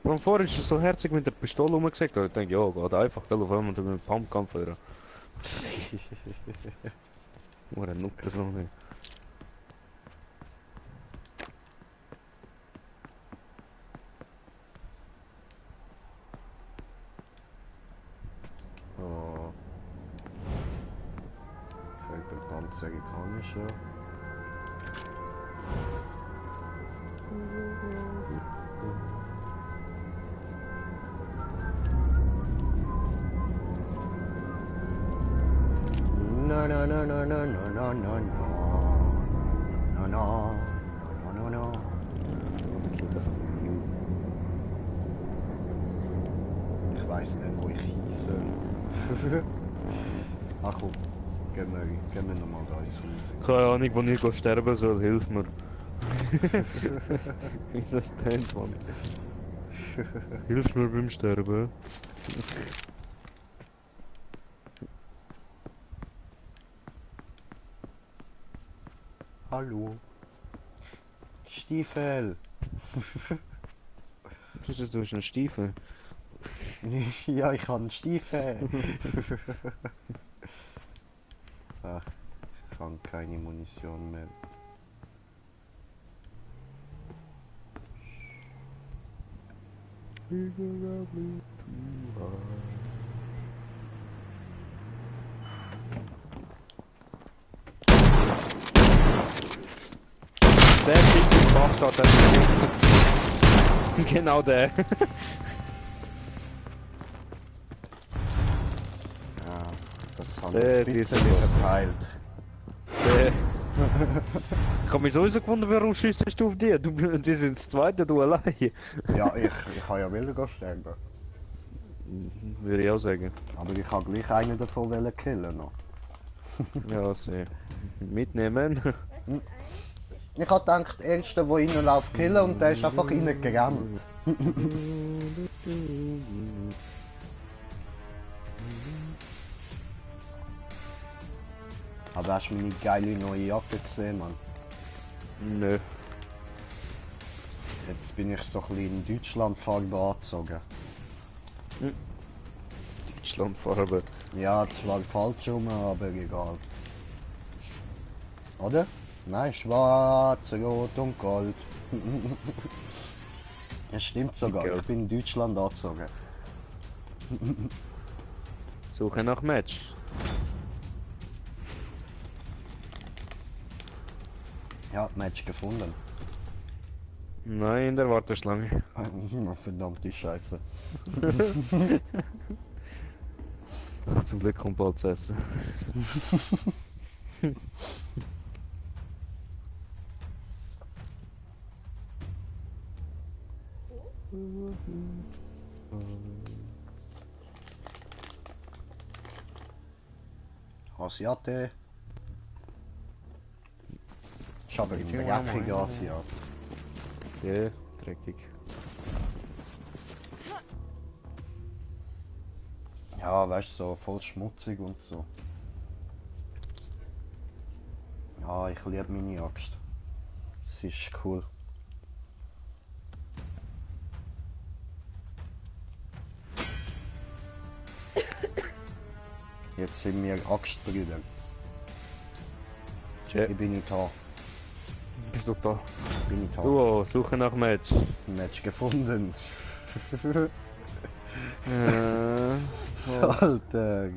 Warum vorher ist er so herzig mit der Pistole rumgesagt? Ich denke, ja, geht einfach, gell, auf einmal mit dem Pumpkampf führen. Huren Noob, das noch nicht. Oh. Körperpanzer kann ich schon. Na na na na na na na na na na na na na. Ich weiß nicht, wo ich hin soll. Ach komm, gehen wir nochmal da ins Haus. Keine Ahnung, wo ich sterben soll, hilf mir. Wie das tönt, Mann. Hilf mir beim Sterben. Hallo. Stiefel. Was ist das, du hast einen Stiefel? Ja, ich habe einen Stiefel. Ach, ich habe keine Munition mehr. Der Typ Bastard, der ist genau der. Ja, das habe Der ich ein bisschen wird so verpeilt. der. Ich habe mich sowieso gewundert, warum schießt du auf die? Die sind das zweite, du allein. Ja, ich kann ja willen sterben. Würde ich auch sagen. Aber ich kann gleich einen davon wollen killen noch. Ja, sehr. Mitnehmen. Ich habe gedacht, der Erste, der reinläuft, killen und der ist einfach reingerannt. Aber hast du meine geile neue Jacke gesehen, Mann? Nö. Jetzt bin ich so ein bisschen in Deutschlandfarbe angezogen. Deutschlandfarbe. Ja, zwar falsch rum, aber egal. Oder? Nein, schwarz, rot und gold. Es stimmt sogar, Gelb. ich bin in Deutschland angezogen. Suche nach Match. Ja, Match gefunden. Nein, in der Warteschlange. Verdammte Scheiße. Zum Glück kommt bald zu essen. Asiate. Ich habe ein dreckiger Asiat. Ja, dreckig. Ja, weißt du, so voll schmutzig und so. Ja, ich liebe meine Axt. Es ist cool. Jetzt sind wir Axtbrüder. Ja, Ich bin nicht da. bist du da? Bin nicht da. Du, suche nach Match. Match gefunden. Oh. Alter.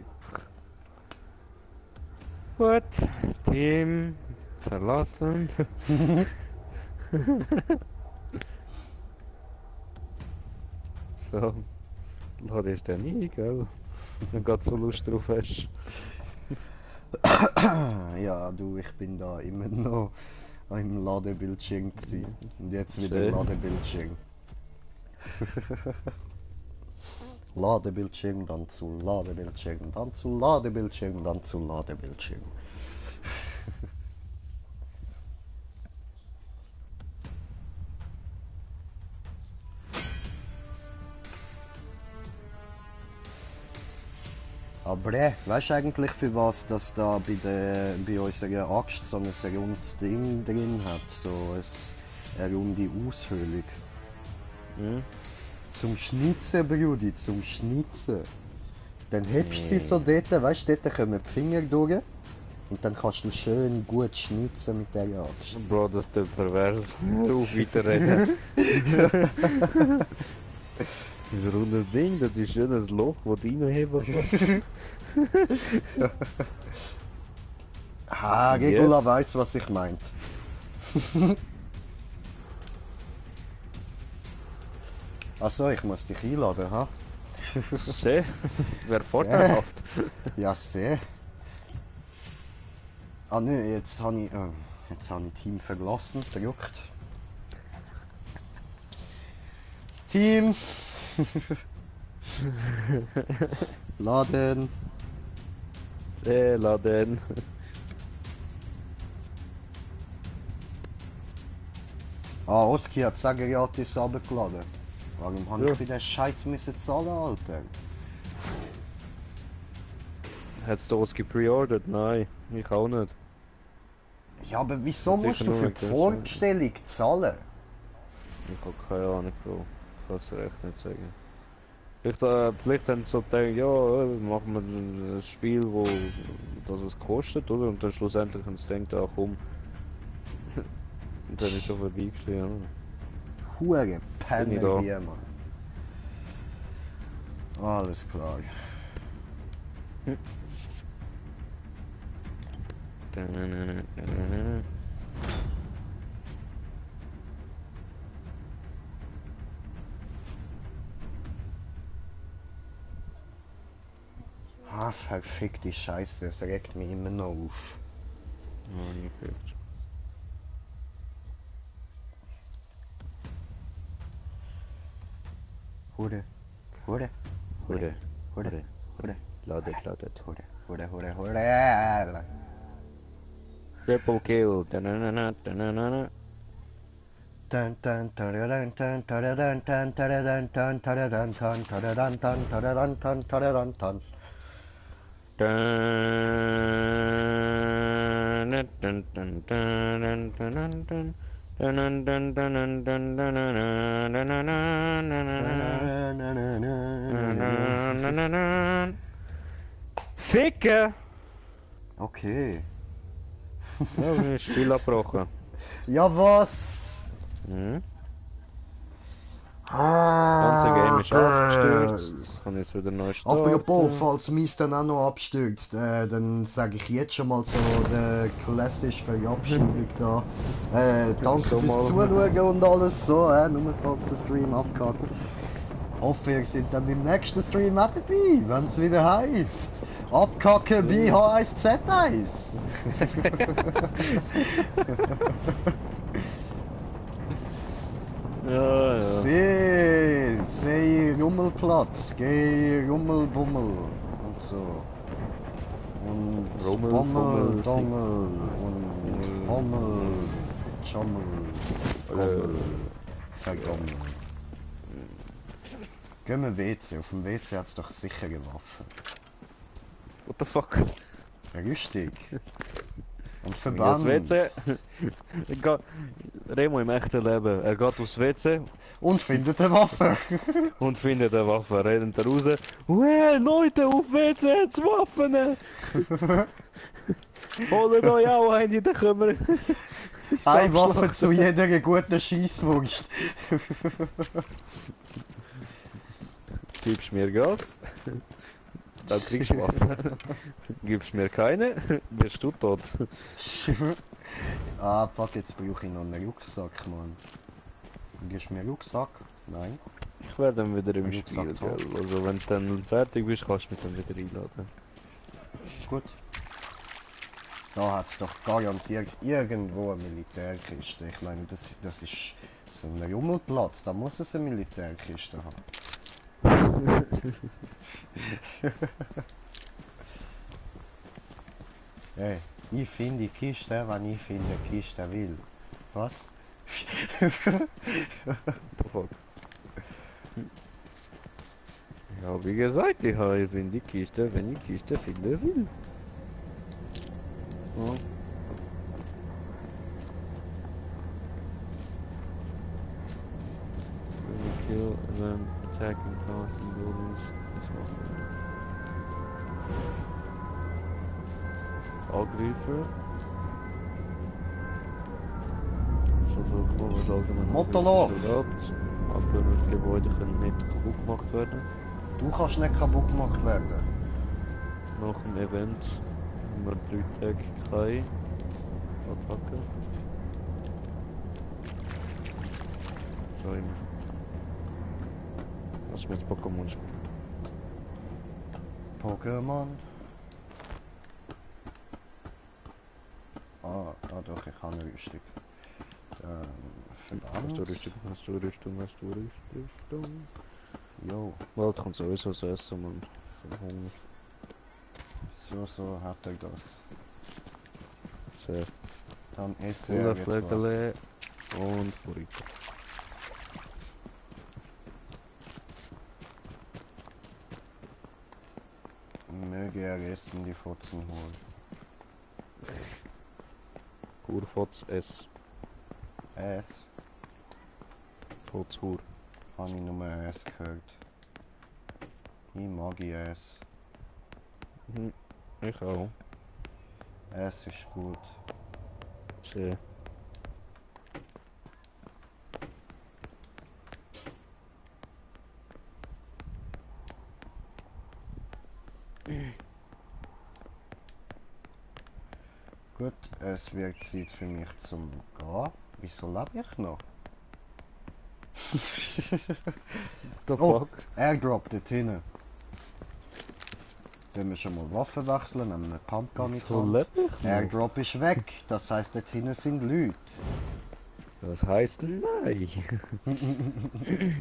Gut, Team verlassen. So, lade ich den nie, gell? Wenn du gerade so Lust drauf hast. Ja, du, ich bin da immer noch im Ladebildschirm gsi. Und jetzt wieder Schön. Ladebildschirm. Ladebildschirm, dann zu Ladebildschirm, dann zu Ladebildschirm, dann zu Ladebildschirm. Aber weißt du eigentlich für was das da bei unserer Axt so ein rundes Ding drin hat? So eine runde Aushöhlung. Hm? Zum Schnitzen, Brudi, zum Schnitzen. Dann hebst du sie so dort, weißt du, dort kommen die Finger durch. Und dann kannst du schön gut schnitzen mit der Axt. Bro, das ist der pervers. Auf weiterreden. Das runde Ding, das ist schön ein Loch, das du reinheben kannst. Ah, Regula Jetzt? weiss, was ich meint. Achso, ich muss dich einladen, ha? Sehr, wäre vorteilhaft. Ja, sehr. Ah nö, jetzt habe ich Team verlassen, verrückt. Team! Laden! Sehr laden. Ah, Oski hat sagen, ja, die ist runtergeladen. Warum habe Ja. ich für den Scheiß müssen zahlen, Alter? Hat's das gepreordert? Nein, ich auch nicht. Ja, aber wieso Hat musst sicher du nur für wegen die dem Vorbestellung zahlen? Ich habe keine Ahnung, Bro. Ich kann es dir echt nicht sagen. Vielleicht haben sie so gedacht, ja, machen wir ein Spiel, das es kostet, oder? Und dann schlussendlich haben sie gedacht, ah komm. Und dann ist schon vorbei gewesen, ja. Hure Bin Penner ich da. die, Mann. Alles klar. Ah, verfickte Scheiße, das regt mich immer noch auf. Ja, nie gehört. Hure, Hure, Hure, Hure, Hure, Hure, ladet, ladet. Hure, Hure, Hure, Hure. Triple kill. Da-na-na-na, da-na-na-na. Dun dun taradan dun taradan dun taradan dun taradan dun taradan dun taradan dun taradan dun. Dun, dun, dun, dun, dun, dun, dun, dun. Dun, dun, dun, dun, dun, dun, dun, dun, dun, dun, dun, dun, dun. Ficken! Okay. Ja, wir haben das Spiel abgebrochen. Ja, was? Mhm. Das ganze Game ist Alter. abgestürzt. Ich kann jetzt wieder neu Apropos, starten. falls meins dann auch noch abstürzt, dann sage ich jetzt schon mal so der klassische Verabschiedung da. Danke Schon fürs mal. Zuschauen und alles so, nur falls der Stream abkackt. Hoffe, ihr seid dann beim nächsten Stream auch dabei, wenn es wieder heisst. Abkacken bei H1Z1. Ja, ja. See Rummelplatz, geh Rummelbummel und so. Und Rummel, Bommel, Fummel, Dongel und Hommel, Chommel, Gommel, Vergommel. Gehen wir WC, auf dem WC hat es doch sichere Waffen. What the fuck? Richtig. Und Das Verband. WC. Remo im echten Leben. Er geht aufs WC Und findet eine Waffe. und findet eine Waffe. Rennt er raus. Hey Leute, auf WC hat's Waffen! Holt euch auch eine, dann können wir. Eine Waffe zu jeder guten Scheisswurst. Gibst mir Gas, dann kriegst du Waffe. Gibst mir keine, wirst du tot. Ah, fuck, jetzt brauche ich noch einen Rucksack, Mann. Gibst du mir einen Rucksack? Nein. Ich werde dann wieder im Rucksack Spiel, tot. gell? Also wenn du dann fertig bist, kannst du mich dann wieder einladen. Gut. Da hat es doch garantiert irgendwo eine Militärkiste. Ich meine, das ist so ein Rummelplatz, da muss es eine Militärkiste haben. Hey, ich finde die Kiste, wenn ich finde die Kiste will. Was? Fuck. Ja, wie gesagt, ich habe in die Kiste, wenn ich die Kiste finden will. Ja. Kill, then attacking cars and buildings. Ist auch Angreifer. Versuchen wir allgemein. Mottenlauf. Aber die Gebäude können nicht kaputt gemacht werden. Du kannst nicht kaputt gemacht werden. Nach dem Event haben wir 3 Tage keine Attacke. So immer. Lass mir jetzt Pokémon spielen. Pokémon. Ah doch, ich habe eine Rüstung. Verband. Hast du Rüstung, hast du Rüstung, hast du Rüstung? Jo, Bald kommt sowieso das Essen, man. Von Hunger. so hat er das. Sehr. Dann esse er Cooler etwas. Flegele. Und Burrito. Möge er essen die Fotzen holen. Hurfotz S. Es, Fotzhur. habe ich nur es gehört. Ich mag es. Mhm. Ich auch. Es ist gut. Sehr. Gut, es wird Zeit für mich zum Gehen. Wieso lebe ich noch? The Oh, fuck? Airdrop dort hinten. Dann wir schon mal Waffen wechseln, nehmen eine Pumpgun in die So Hand. lebe ich noch. Airdrop ist weg, das heisst dort hinten sind Leute. Das heisst nein.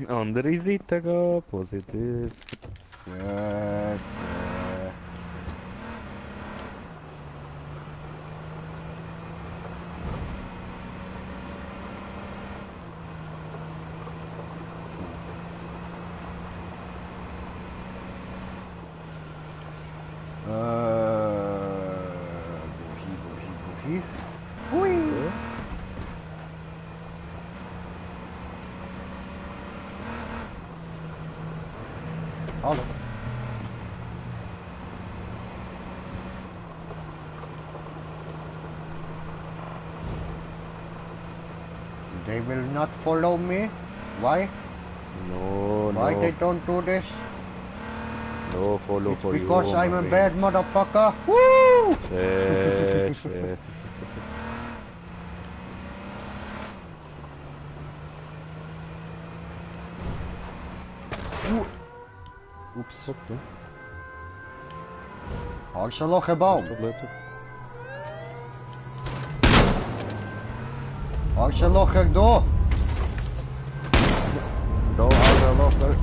Andere Seite gehen, positiv. Sehr. Wohin? Hui! Ja. Hallo. They will not follow me. Why? No, Why they no, don't do this? no follow It's for you. because I'm a Marine. bad motherfucker. Woo! Shit. Ups. Okay. Arschlochbaum. Zo leuk. Arschlocher da. Da, Alter, locker.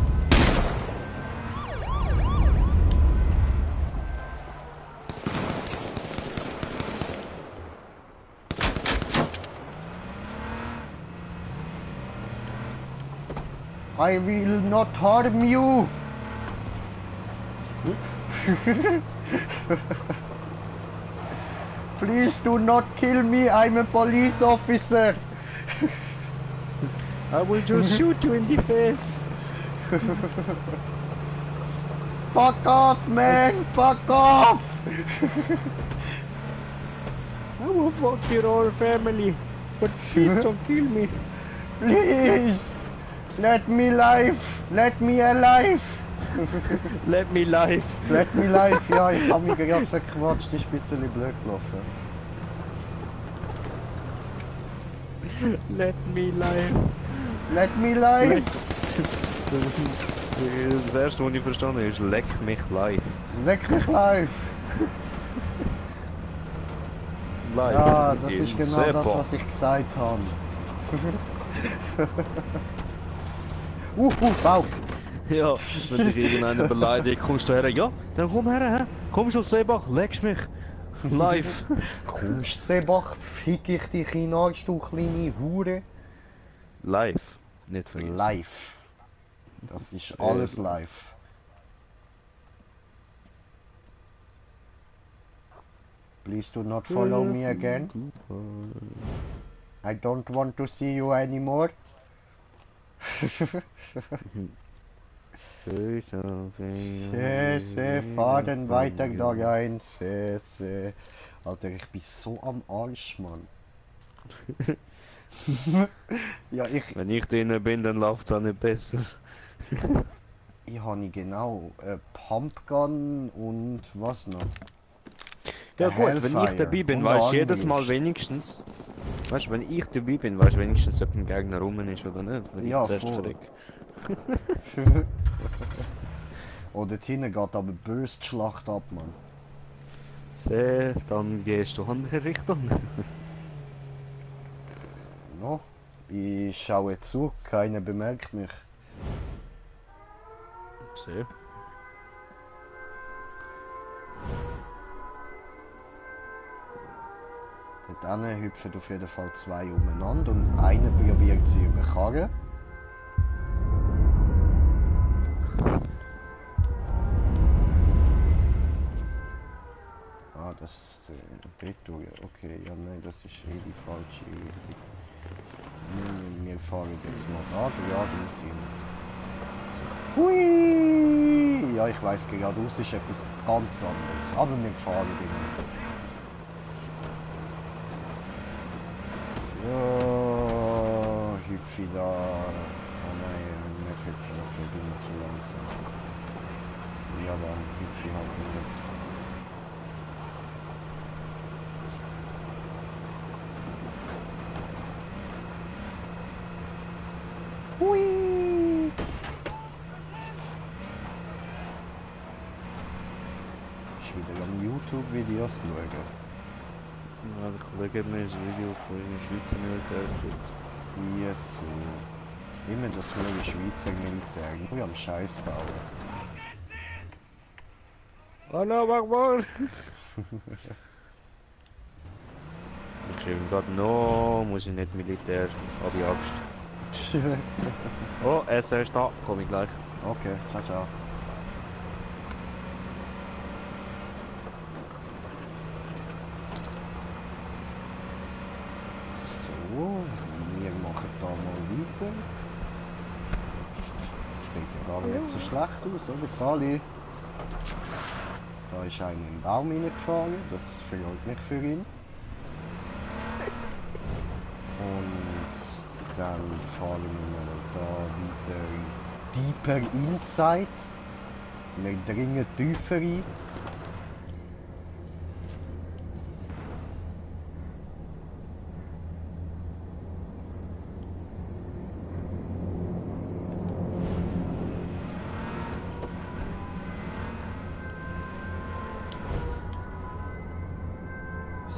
I will not harm you. Please do not kill me. I'm a police officer. I will just shoot you in the face. Fuck off, man. Fuck off. I will fuck your whole family. But please don't kill me. Please. Let me live. Let me alive. Let me live. Let me live. Ja, ich habe mich gerade verquatscht. Ich bin ein bisschen blöd gelaufen. Let me live. Let me live. Das erste, was ich verstanden habe, ist leck mich live. Leck mich live. Live. Ja, das In ist genau das, Sepa. was ich gesagt habe. Baut. Ja, wenn dich irgendeiner beleidigt, kommst du her. Ja, dann komm her, hä? Komm schon, Seebach, leckst mich. Live. Kommst Sebach, fick ich dich hinein, du kleine Hure. Live. Nicht vergessen. Live. Das ist alles live. Please do not follow me again. I don't want to see you anymore. Fahren weiter da rein. Alter, ich bin so am Arsch, Mann. Ja, Wenn ich drinnen bin, dann läuft es auch nicht besser. ich habe genau Pumpgun und was noch? Ja Der gut, wenn ich Hellfire dabei bin, und weißt du der jedes Mal Unleashed. wenigstens. Weißt du, wenn ich dabei bin, weißt du wenigstens, ob ein Gegner rum ist oder nicht. Wenn Ja, ich zuerst voll. verreck. Oh, dort hinten geht aber böse die Schlacht ab, Mann. Sehr, dann gehst du in andere Richtung. No, ich schaue zu, keiner bemerkt mich. Sehr. Dort dort hin, hüpfen auf jeden Fall zwei umeinander und einer probiert sie überkarren. Ah, das ist Detour. Okay, ja nein, das ist die falsche Richtung. Wir fahren jetzt mal da geradeaus hin. Hui! Ja, ich weiss, geradeaus ist etwas ganz anderes, aber wir fahren immer. So, hüpfe da. Oh nein, wir hüpfen noch nicht immer zu langsam. Ja, dann hüpfe ich halt nicht. Hui! Ich wieder am YouTube-Videos schauen. Ja, ich schaue mir ein Video von einem Schweizer Militär. Yes, so. Immer das neue Schweizer Militär. Ich am Scheiß bauen. Allah Akbar! Ich schreibe gerade no, muss ich nicht Militär, habe ich Angst. Oh, er ist da, komme ich gleich. Okay, ciao, ciao. So, wir machen da mal weiter. Sieht ja gar nicht so schlecht aus, oder Sali? Da ist einer im Baum reingefahren, das freut mich für ihn. Und dann fahren wir mal da weiter deeper inside. Wir dringen tiefer rein.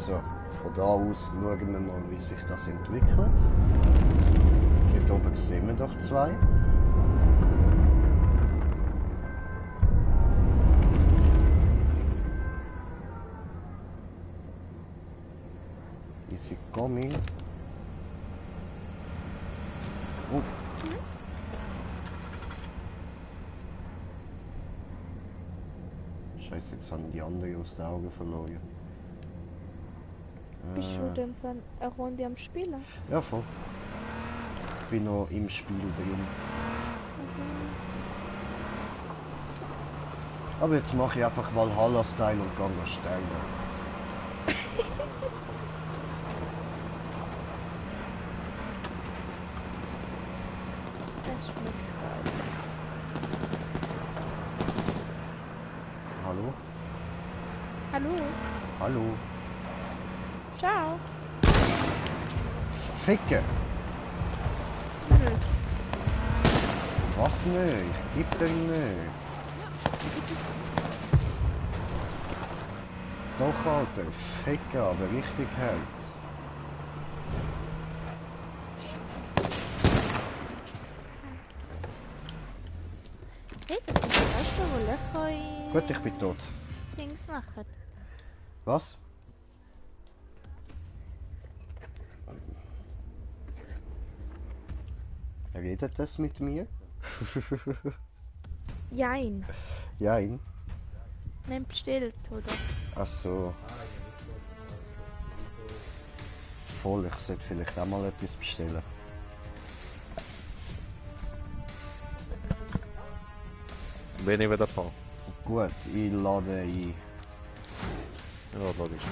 So, von da aus schauen wir mal, wie sich das entwickelt. Hier oben sehen wir doch zwei. Is he coming? Oh. Scheiße, jetzt haben die anderen aus den Augen verloren. Bist du denn von einer Runde am Spielen? Ja, voll. Ich bin noch im Spiel drin. Aber jetzt mache ich einfach Valhalla-Style und gehe noch sterben. Das schmeckt geil. Hallo? Hallo? Hallo? Ciao. Ficke! Nö. Was nicht? Ich geb dir nicht. Doch, Alter, Ficke, aber richtig hart. Hey, das ist das erste, wo Löcher in Gut, ich bin tot. Dings machen. Was? Redet das mit mir? Jein. Jein. Wir haben bestellt, oder? Ach so. Voll, ich sollte vielleicht auch mal etwas bestellen. Bin ich wieder da? Gut, ich lade ein. Ja, logisch.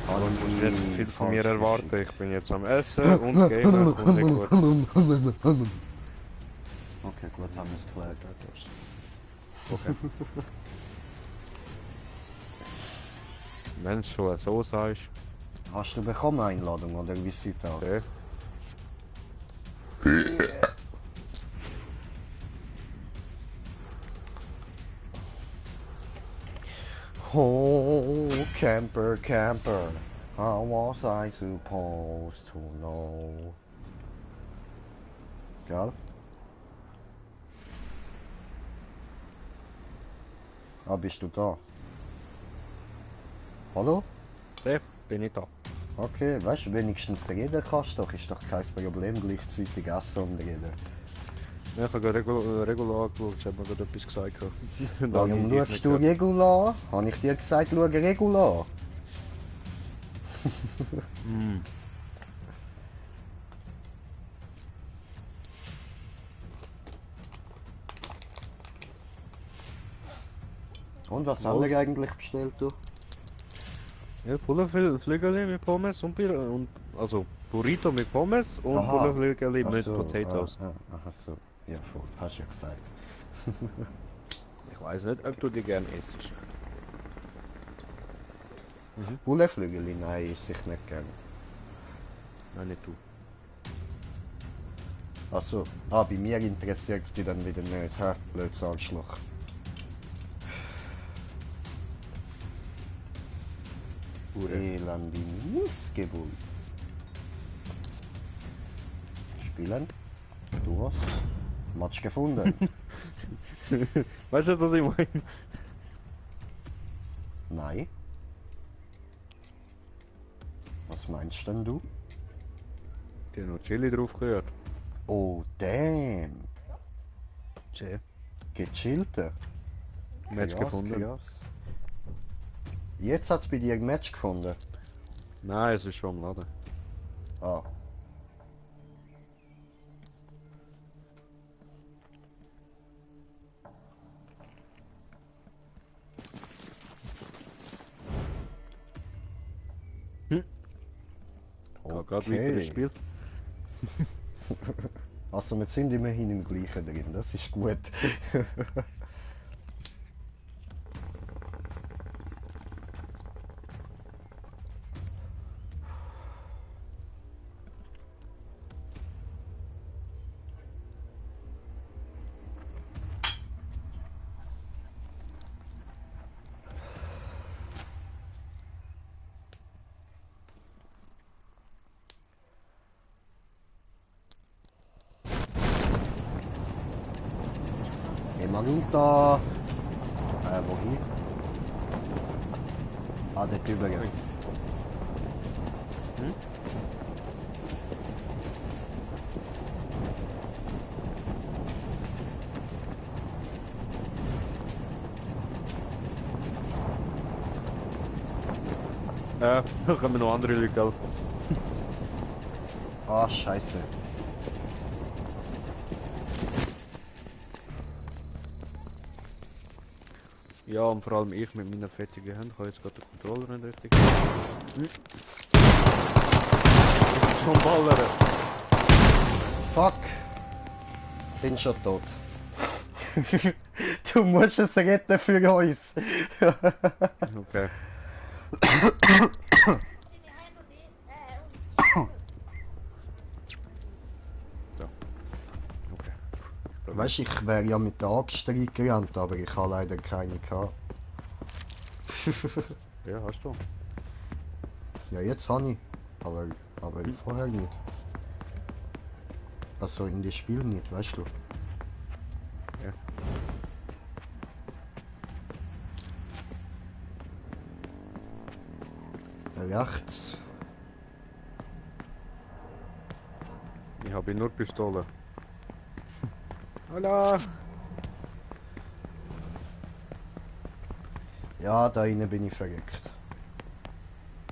Kann Du musst nicht viel von mir falsch erwarten. Ich bin jetzt am Essen und Gamen und nicht gut. Okay, gut, haben wir es geklärt. Okay. Wenn du schon so sagst. Hast du bekommen eine Einladung oder wie sieht das? Okay. Oh, camper, camper, how was I supposed to know? Gell? Ah, bist du da? Hallo? Hey, bin ich da. Okay, weißt du, wenigstens reden kannst doch, ist doch kein Problem, gleichzeitig essen und reden. Ja, ich habe gerade Regular angeschaut, sie hat mir gerade etwas gesagt. Warum schaust du Regula an? Habe ich dir gesagt, schau Regula an? Mm. Und was haben wir eigentlich bestellt, du? Ja, Bullenflügel mit Pommes und also Burrito mit Pommes und Aha. Bullenflügel Ach mit so, Potatoes. Ach so, ja voll, hast du ja gesagt. Ich weiß nicht, ob du die gern isst. Bullenflügel, nein, esse ich nicht gern. Nein, nicht du. Achso, bei mir interessiert es dich dann wieder nicht, hä? Blödes Arschloch. Elende Missgeburt. Spielen? Du was? Match gefunden? Weißt du, was ich meine? Nein. Was meinst denn du? Die haben noch Chili drauf gerührt. Oh, damn. Tja, Gechillte. Match Krass, gefunden. krass. Jetzt hat es bei dir ein Match gefunden. Nein, es ist schon am Laden. Ah. Hm. Gerade weiter das Spiel. Also wir sind immerhin im gleichen drin, das ist gut. Immer runter. Wohin? Ah, dort drüber. Hm? Da kommen noch andere Leute, gell? Ah, scheiße. Ja, und vor allem ich mit meiner fettigen Hand kann jetzt gerade den Controller nicht richtig. Schon ballern! Fuck. Bin schon tot. Du musst es retten für uns. Okay. So. Okay. Weißt du, ich wäre ja mit der Axt reingerannt, aber ich habe leider keine gehabt. Ja, hast du. Ja, jetzt habe ich. Aber vorher nicht. Also in das Spiel nicht, weißt du. Ja. Rechts. Ich habe nur Pistole. Hallo! Ja, da innen bin ich verreckt.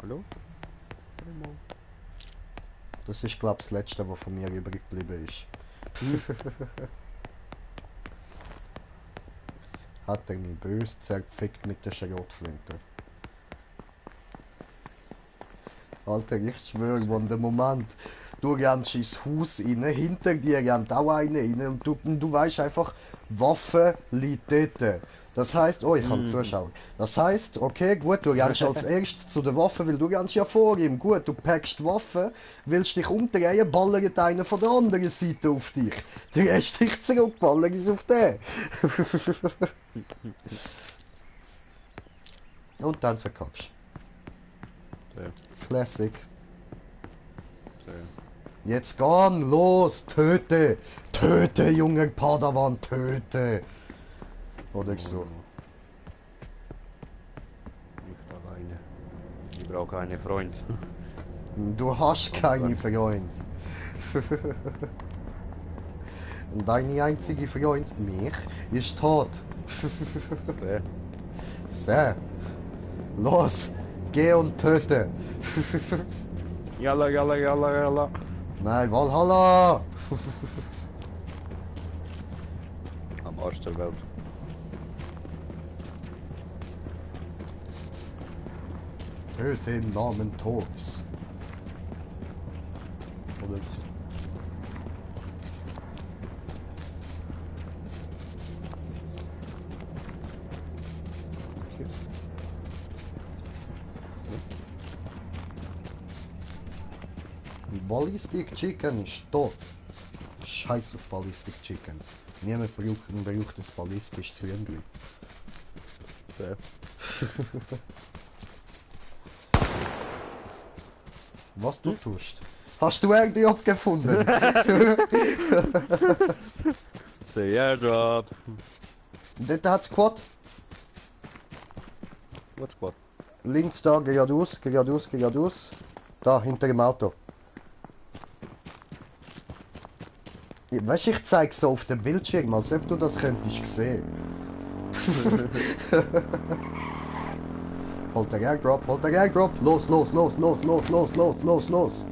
Hallo? Das ist, glaube ich, das Letzte, was von mir übrig geblieben ist. Hat er mich böse zerfickt mit der Schrotflinte. Alter, ich schwöre, wenn der Moment, du rennst ins Haus rein, hinter dir rennt auch einer rein und du weißt einfach, Waffe liegt dort. Das heisst, oh, ich habe Zuschauer. Das heisst, okay, gut, du rennst als erstes zu der Waffe, weil du rennst ja vor ihm. Gut, du packst die Waffe, willst dich umdrehen, ballert einer von der anderen Seite auf dich. Der Rest dich zurück, ballert ist auf den. Und dann verkackst Ja. du. Classic. Ja. Jetzt gehen, los, töte! Töte, junger Padawan, töte! Oder so. Nicht alleine. Ich brauche keine Freund. Du hast keine Freund. Und deine einzige Freund, mich, ist tot. Okay. So. Los, geh und töte. Yalla, yalla, yalla, yalla. Nein, Valhalla! Am Arsch der Welt. Töte im Namen Thors. Oder so. Ballistic Chicken ist tot. Scheiß auf Ballistic Chicken. Niemand braucht ein ballistisches Hühnchen. Okay. Was du tust? Hast du Airdrop gefunden? Say airdrop. Dort hat's Quad. What's what? Links da, geradeaus, geradeaus, geradeaus. Da, hinter dem Auto. Weißt du, ich zeig so auf dem Bildschirm, als ob du das könntest sehen. Holt der Airdrop, holt der Airdrop. Los, los, los, los, los, los, los, los, los.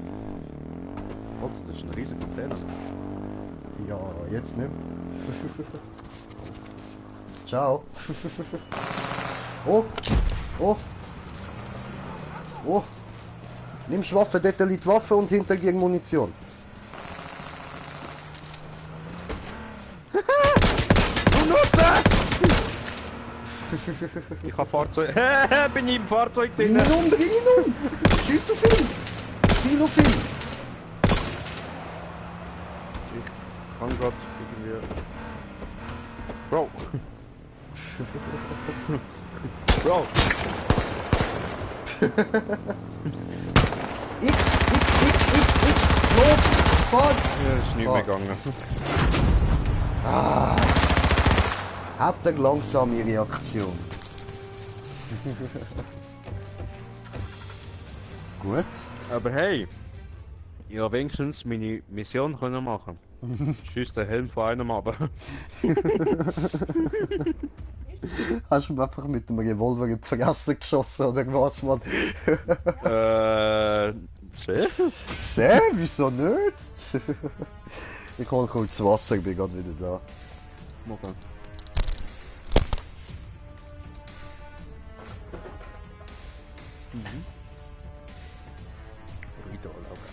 Oh, das ist ein riesiger Container. Ja, jetzt nicht. Ciao. Oh, oh. Oh. Nimmst Waffe, dort liegt Waffe und hinter gegen Munition. Ich habe Fahrzeug. Bin ich im Fahrzeug Bring drin? ihn um, bring ihn um! Schieß auf ihn! Ziel auf ihn! Ich kann grad irgendwie. Bro! Bro! X, los! Fahr! Ja, ist nicht mehr gegangen. Hat eine langsame Reaktion. Gut. Aber hey! Ich habe wenigstens meine Mission können machen. Schieß den Helm von einem ab. Hast du ihm einfach mit dem Revolver in die Fresse geschossen oder was, Mann? Sehr? Sehr, wieso nicht? Ich hol kurz Wasser, ich bin gerade wieder da. Okay. Burrito, okay.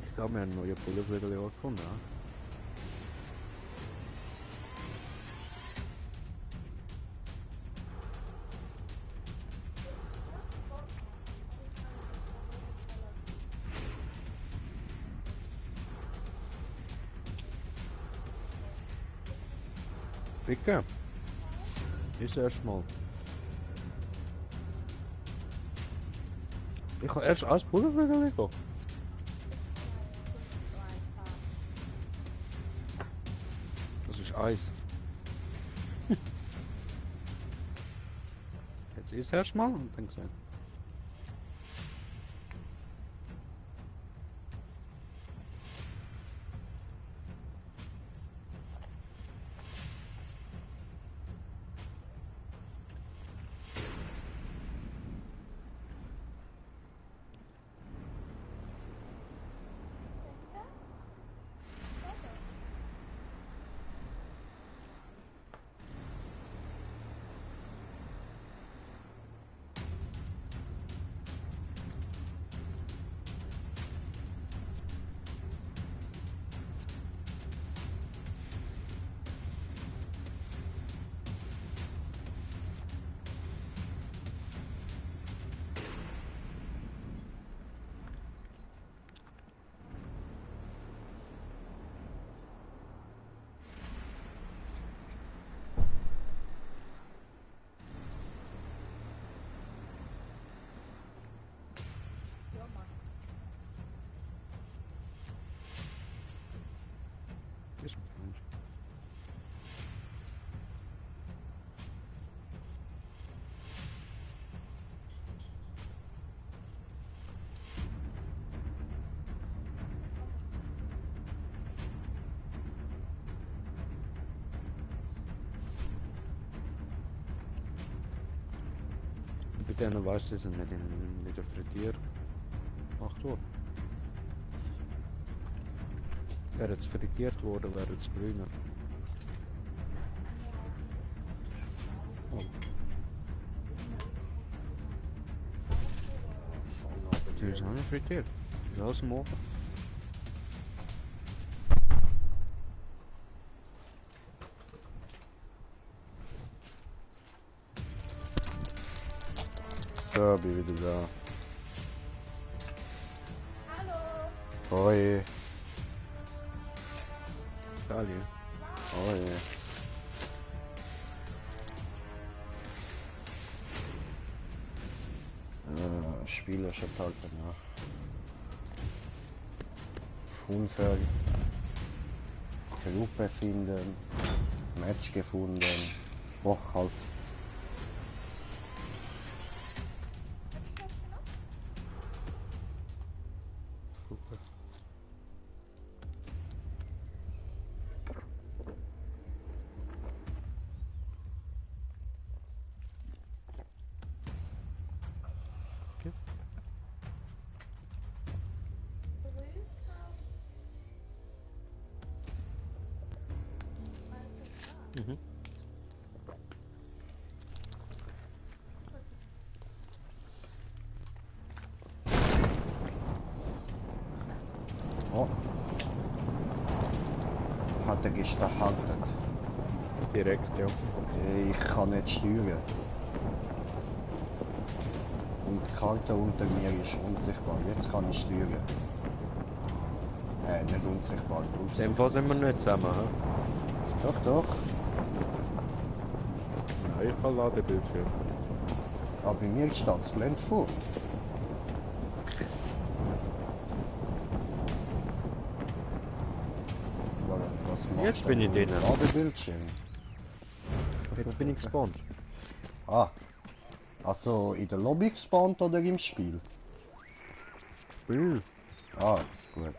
Ich glaube, wir haben neue Pulverwürfel gefunden. Ja? Ficken. Ist erstmal. Ich habe erst alles Pulverwürfel legen. Das ist Eis. Jetzt ist erstmal und dann gesehen. Bei denen weißt du, sie sind nicht der Frittier gemacht worden. Wäre jetzt frittiert worden, wäre es grüner. Sie ist auch nicht frittiert. Sie ist aus dem Ofen. So, bin wieder da. Hallo. Hoi. Italien. Hoi. Spieler schon halt danach. Unfall. Gruppe finden. Match gefunden. Och halt. Super. Okay. Mhm. Oh. Hat er gestartet. Direkt, ja. Ich kann nicht steuern. Und die Karte unter mir ist unsichtbar. Jetzt kann ich steuern. Nicht unsichtbar. In dem Fall sind wir nicht zusammen, hä? Doch, doch. Nein, ich kann Ladebildschirm. Aber bei mir steht das Land vor. Was macht Jetzt bin ich denn drinnen. Ladebildschirm? Jetzt bin ich gespawnt. Ah. Also in der Lobby gespawnt oder im Spiel? Spiel. Ah, gut.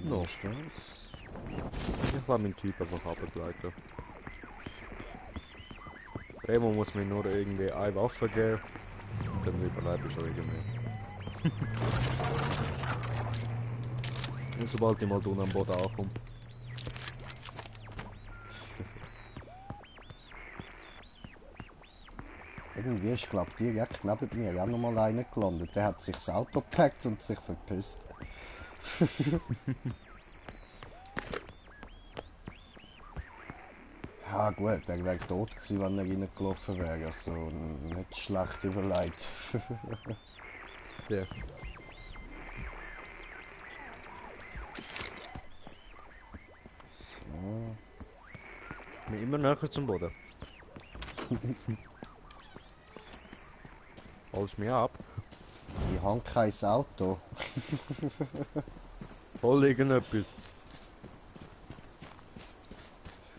Okay, No. ist das? Ich war meinen Typ einfach abgegleitet. Remo muss mir nur irgendwie eine Waffe geben und dann überlebe ich schon irgendwie. Und sobald ich mal unten am Boden ankomme. Irgendwie ist, glaube ich, direkt neben mir auch nochmal einer gelandet. Der hat sich das Auto gepackt und sich verpisst. Ja gut, er wäre tot gewesen, wenn er reingelaufen wäre. Also nicht schlecht überlegt. Ja. Ich bin immer näher zum Boden. Holst mich ab. Ich habe kein Auto. Voll irgendetwas.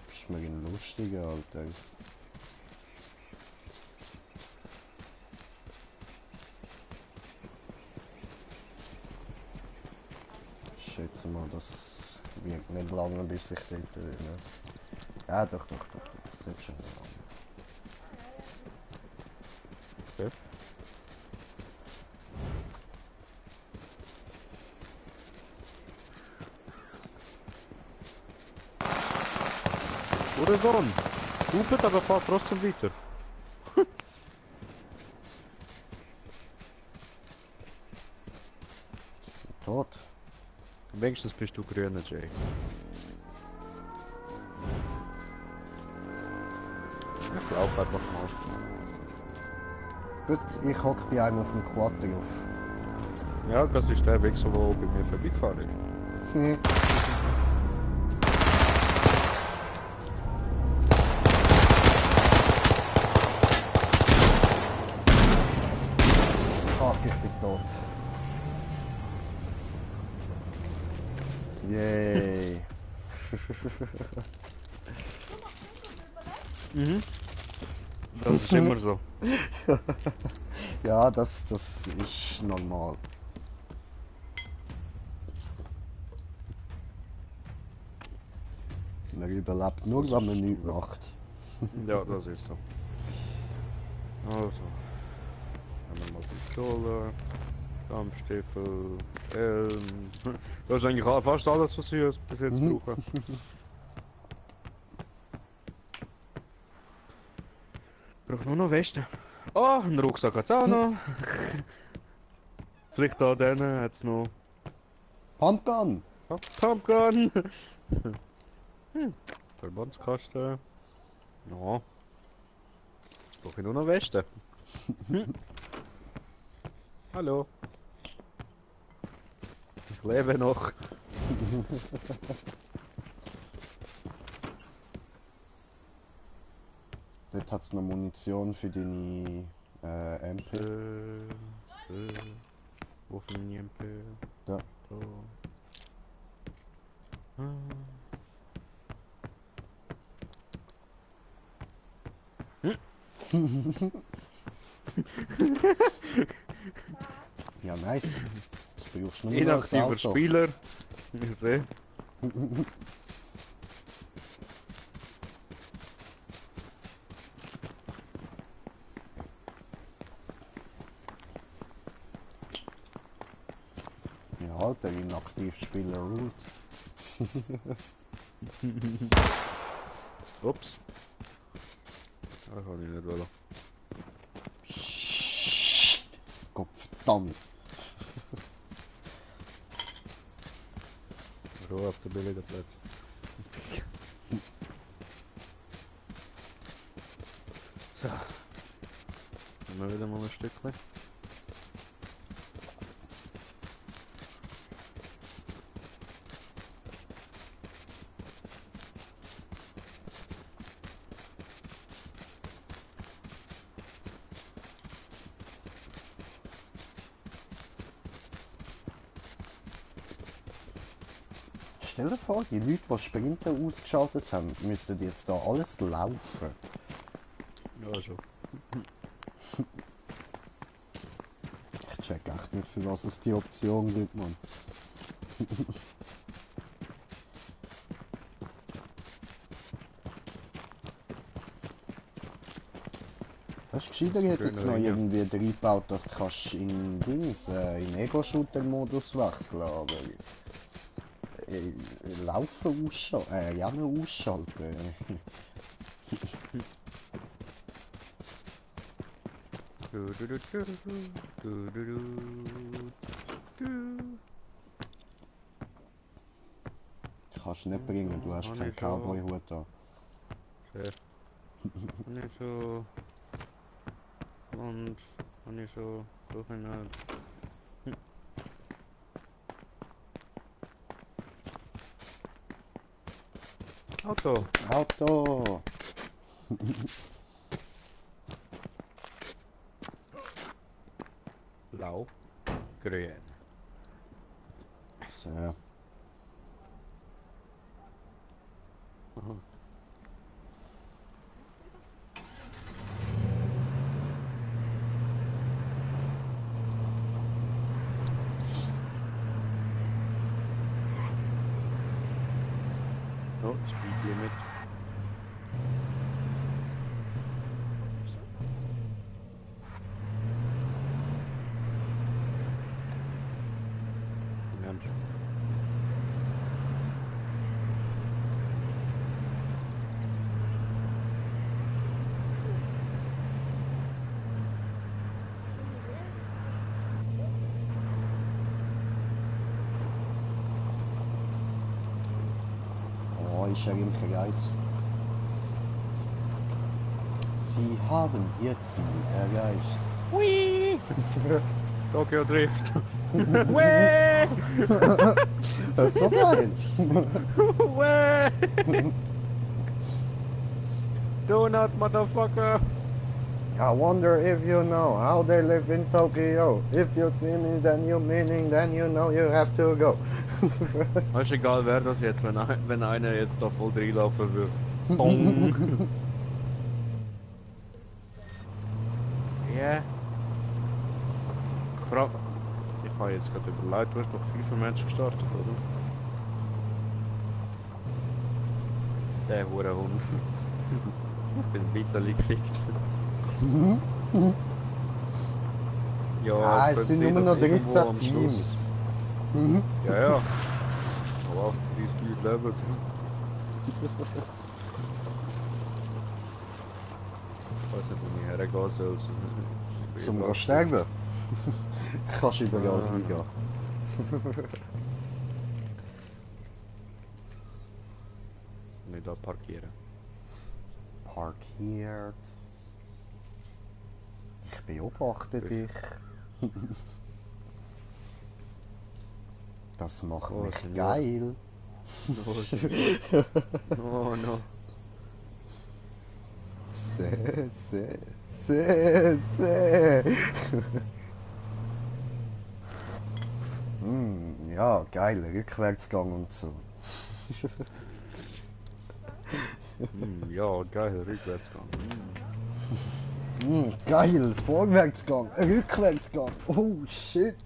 Bist mir ein lustiger, Alter. Ich schätze mal, das wird nicht lange, bis ich dort bin. Ne? Ja, doch. Das wird schon lange. Okay. Horizon! Hupet, aber fahrt trotzdem weiter. Sind tot. Wenigstens bist du grüner, Jay. Ich lauf einfach mal. Gut, ich hocke bei einem auf dem Quad drauf. Ja, das ist der Weg, so, der bei mir vorbeigefahren ist. Fuck, ich bin tot. Yay. Mhm. Das ist immer so. Ja, das ist normal. Man überlebt nur, wenn man nichts macht. Ja, das ist so. Also, haben wir mal Pistole, Dampfstiefel, Helm. Das ist eigentlich fast alles, was wir bis jetzt brauchen. Braucht nur noch Weste. Oh, einen Rucksack hat's auch noch. Vielleicht da denen hat's noch Pumpgun! Pumpgun. Verbandskasten. Ja. Brauche ich nur noch Weste. Hallo. Ich lebe noch. Dort hat es noch Munition für deine MP. Wo finde ich MP? Ja. Da. Ah. Ja, nice. Das brauchst du nur noch als Inaktiver Auto. Spieler. Ich sehe. Ja, halt, der Inaktivspieler ruht. Ups. Das kann ich nicht wollen. Gott verdammt. Ruhe auf der billigen Platz. So. Haben wir wieder mal ein Stückchen. Stell dir vor, die Leute, die Sprinter ausgeschaltet haben, müssten jetzt da alles laufen. Ja, schon. Ich check echt nicht, für was es die Option gibt, man. Hast du gescheiter, ich hätte jetzt noch irgendwie reingebaut, dass du kannst in Dings, in Ego-Shooter-Modus wechseln, aber Laufen ausschalten, Rennen ausschalten. Kannst du nicht bringen, du hast keinen Cowboy-Hut an. Nicht so. Und nicht so. Doch nicht. Auto. Auto! Blau. Grün. So. Aha. Oh, Speed Limit. Mensch. Oh, ist er im Kreis. Sie haben ihr Ziel erreicht. Hui! Tokyo Drift. Wee! Das ist so geil. Wee! Donut, motherfucker! I wonder if you know how they live in Tokyo. If you see me, then you meaning, then you know you have to go. Ist egal wer das jetzt, wenn einer jetzt da voll reinlaufen würde. Bong! Ja. Frau. Ich habe jetzt gerade überlegt, du hast doch 5 Menschen gestartet, oder? Der Hurenhund. Ich bin ein bisschen gefickt. Ja, Ah, es sind könnte nur sein, noch dass irgendwo 13 am Schluss- Teams. Mhm. Ja, ja. Aber 38 Leute leben. Ich weiß nicht, wo ich hergehen soll. Ich bin Zum überall Sterben. Kannst überall Ah, hingehen. nicht da parkieren. Parkiert. Ich beobachte dich. Das macht Oh, mich Senor. geil. No, no. Se. Ja, geil, Rückwärtsgang und so. Ja, geil, Rückwärtsgang. Geil, Vorwärtsgang, Rückwärtsgang. Oh shit.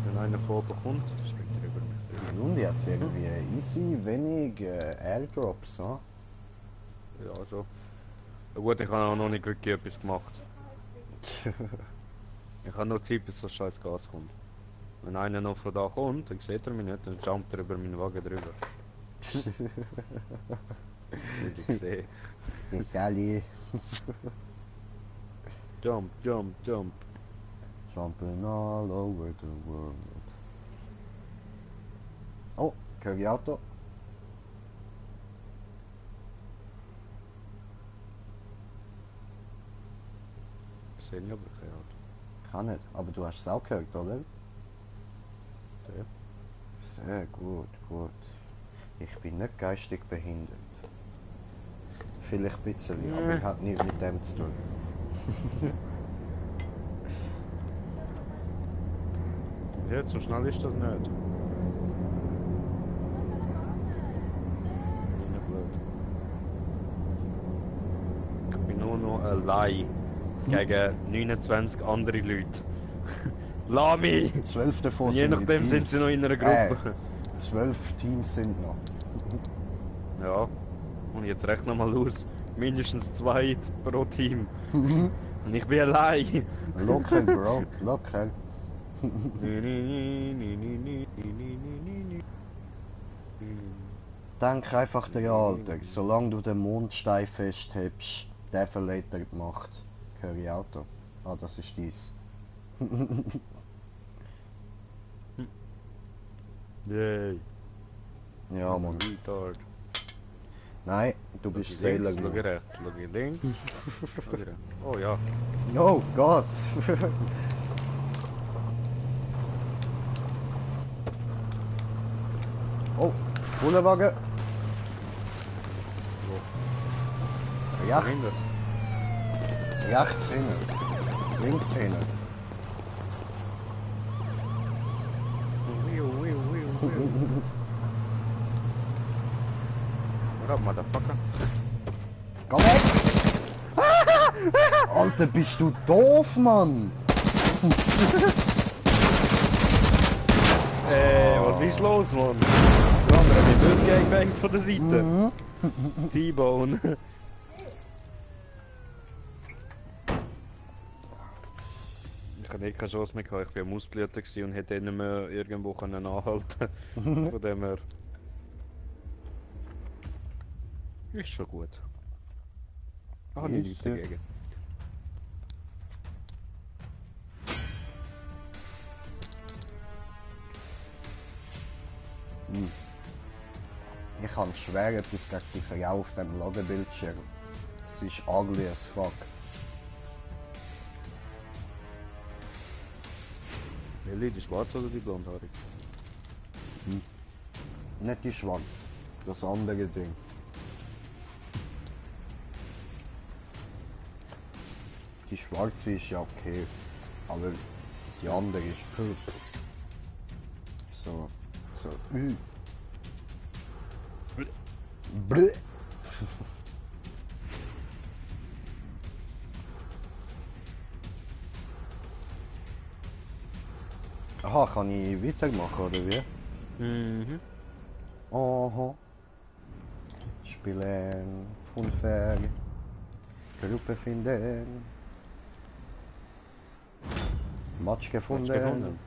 Wenn einer von oben kommt, springt er über mich. Und jetzt irgendwie easy, wenig Airdrops, ne? Ja, schon. Ja, gut, ich habe auch noch nicht wirklich etwas gemacht. Ich habe noch Zeit, bis so scheiß Gas kommt. Wenn einer noch von da kommt, dann sieht er mich nicht, dann jumpt er über meinen Wagen drüber. Das will ich sehen. Das alle Jump, jump, jump. jumping all over the world. Oh, Auto. Sehe ich aber kein Auto. Kann nicht, aber du hast es auch gehört, oder? Ja. Sehr gut, gut. Ich bin nicht geistig behindert. Vielleicht ein bisschen, aber ich habe nichts mit dem zu tun. Ja, so schnell ist das nicht. Nicht blöd. Ich bin nur noch allein gegen 29 andere Leute. Lass mich! 12 davon Je sind nachdem die sind sie Teams. noch in einer Gruppe. 12 Teams sind noch. Ja. Und jetzt rechne mal aus. Mindestens 2 pro Team. Und ich bin allein. Locker, Bro, locker. Denk einfach daran, Alter, solange du den Mondstein festhebst, der verliert die Macht. Curry Auto. Ah, das ist dies. Yay. Ja, Mann. Retard. Nein, du Schau bist ich Sailor links, schau ich Moon. rechts, schau ich links. Schau ich rechts. Oh ja. No, Gas! Oh, Bullenwagen. Dahinter. Rechts. Rechts hinten. Links hinten. What up, motherfucker? Geh weg! Alter, bist du doof, Mann? Was ist los, Mann? Der andere hat mich böse gegeben von der Seite. T-Bone. Ich hatte eh keine Chance mehr gehabt. Ich war am Ausblüten gewesen und hätte nicht mehr irgendwo können anhalten. Von dem her. Ist schon gut. Habe ich nichts Ist, dagegen. Ich habe schwer etwas gegen die Frau auf dem Ladebildschirm. Sie ist ugly as fuck. Welche, die schwarze oder die blondhaarige? Nicht die schwarz. Das andere Ding. Die schwarze ist ja okay. Aber die andere ist purp. So. So. Bleh. Aha, kann ich weitermachen oder wie? Mhm. Aha. Spielen, Funfair, Gruppe finden, Match gefunden. Hast du gefunden?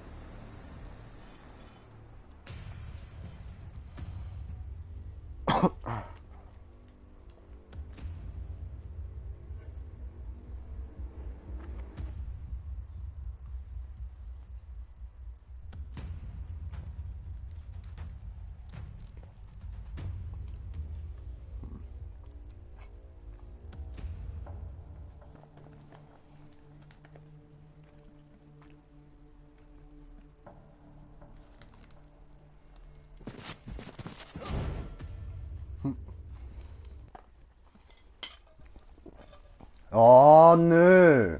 Oh nö!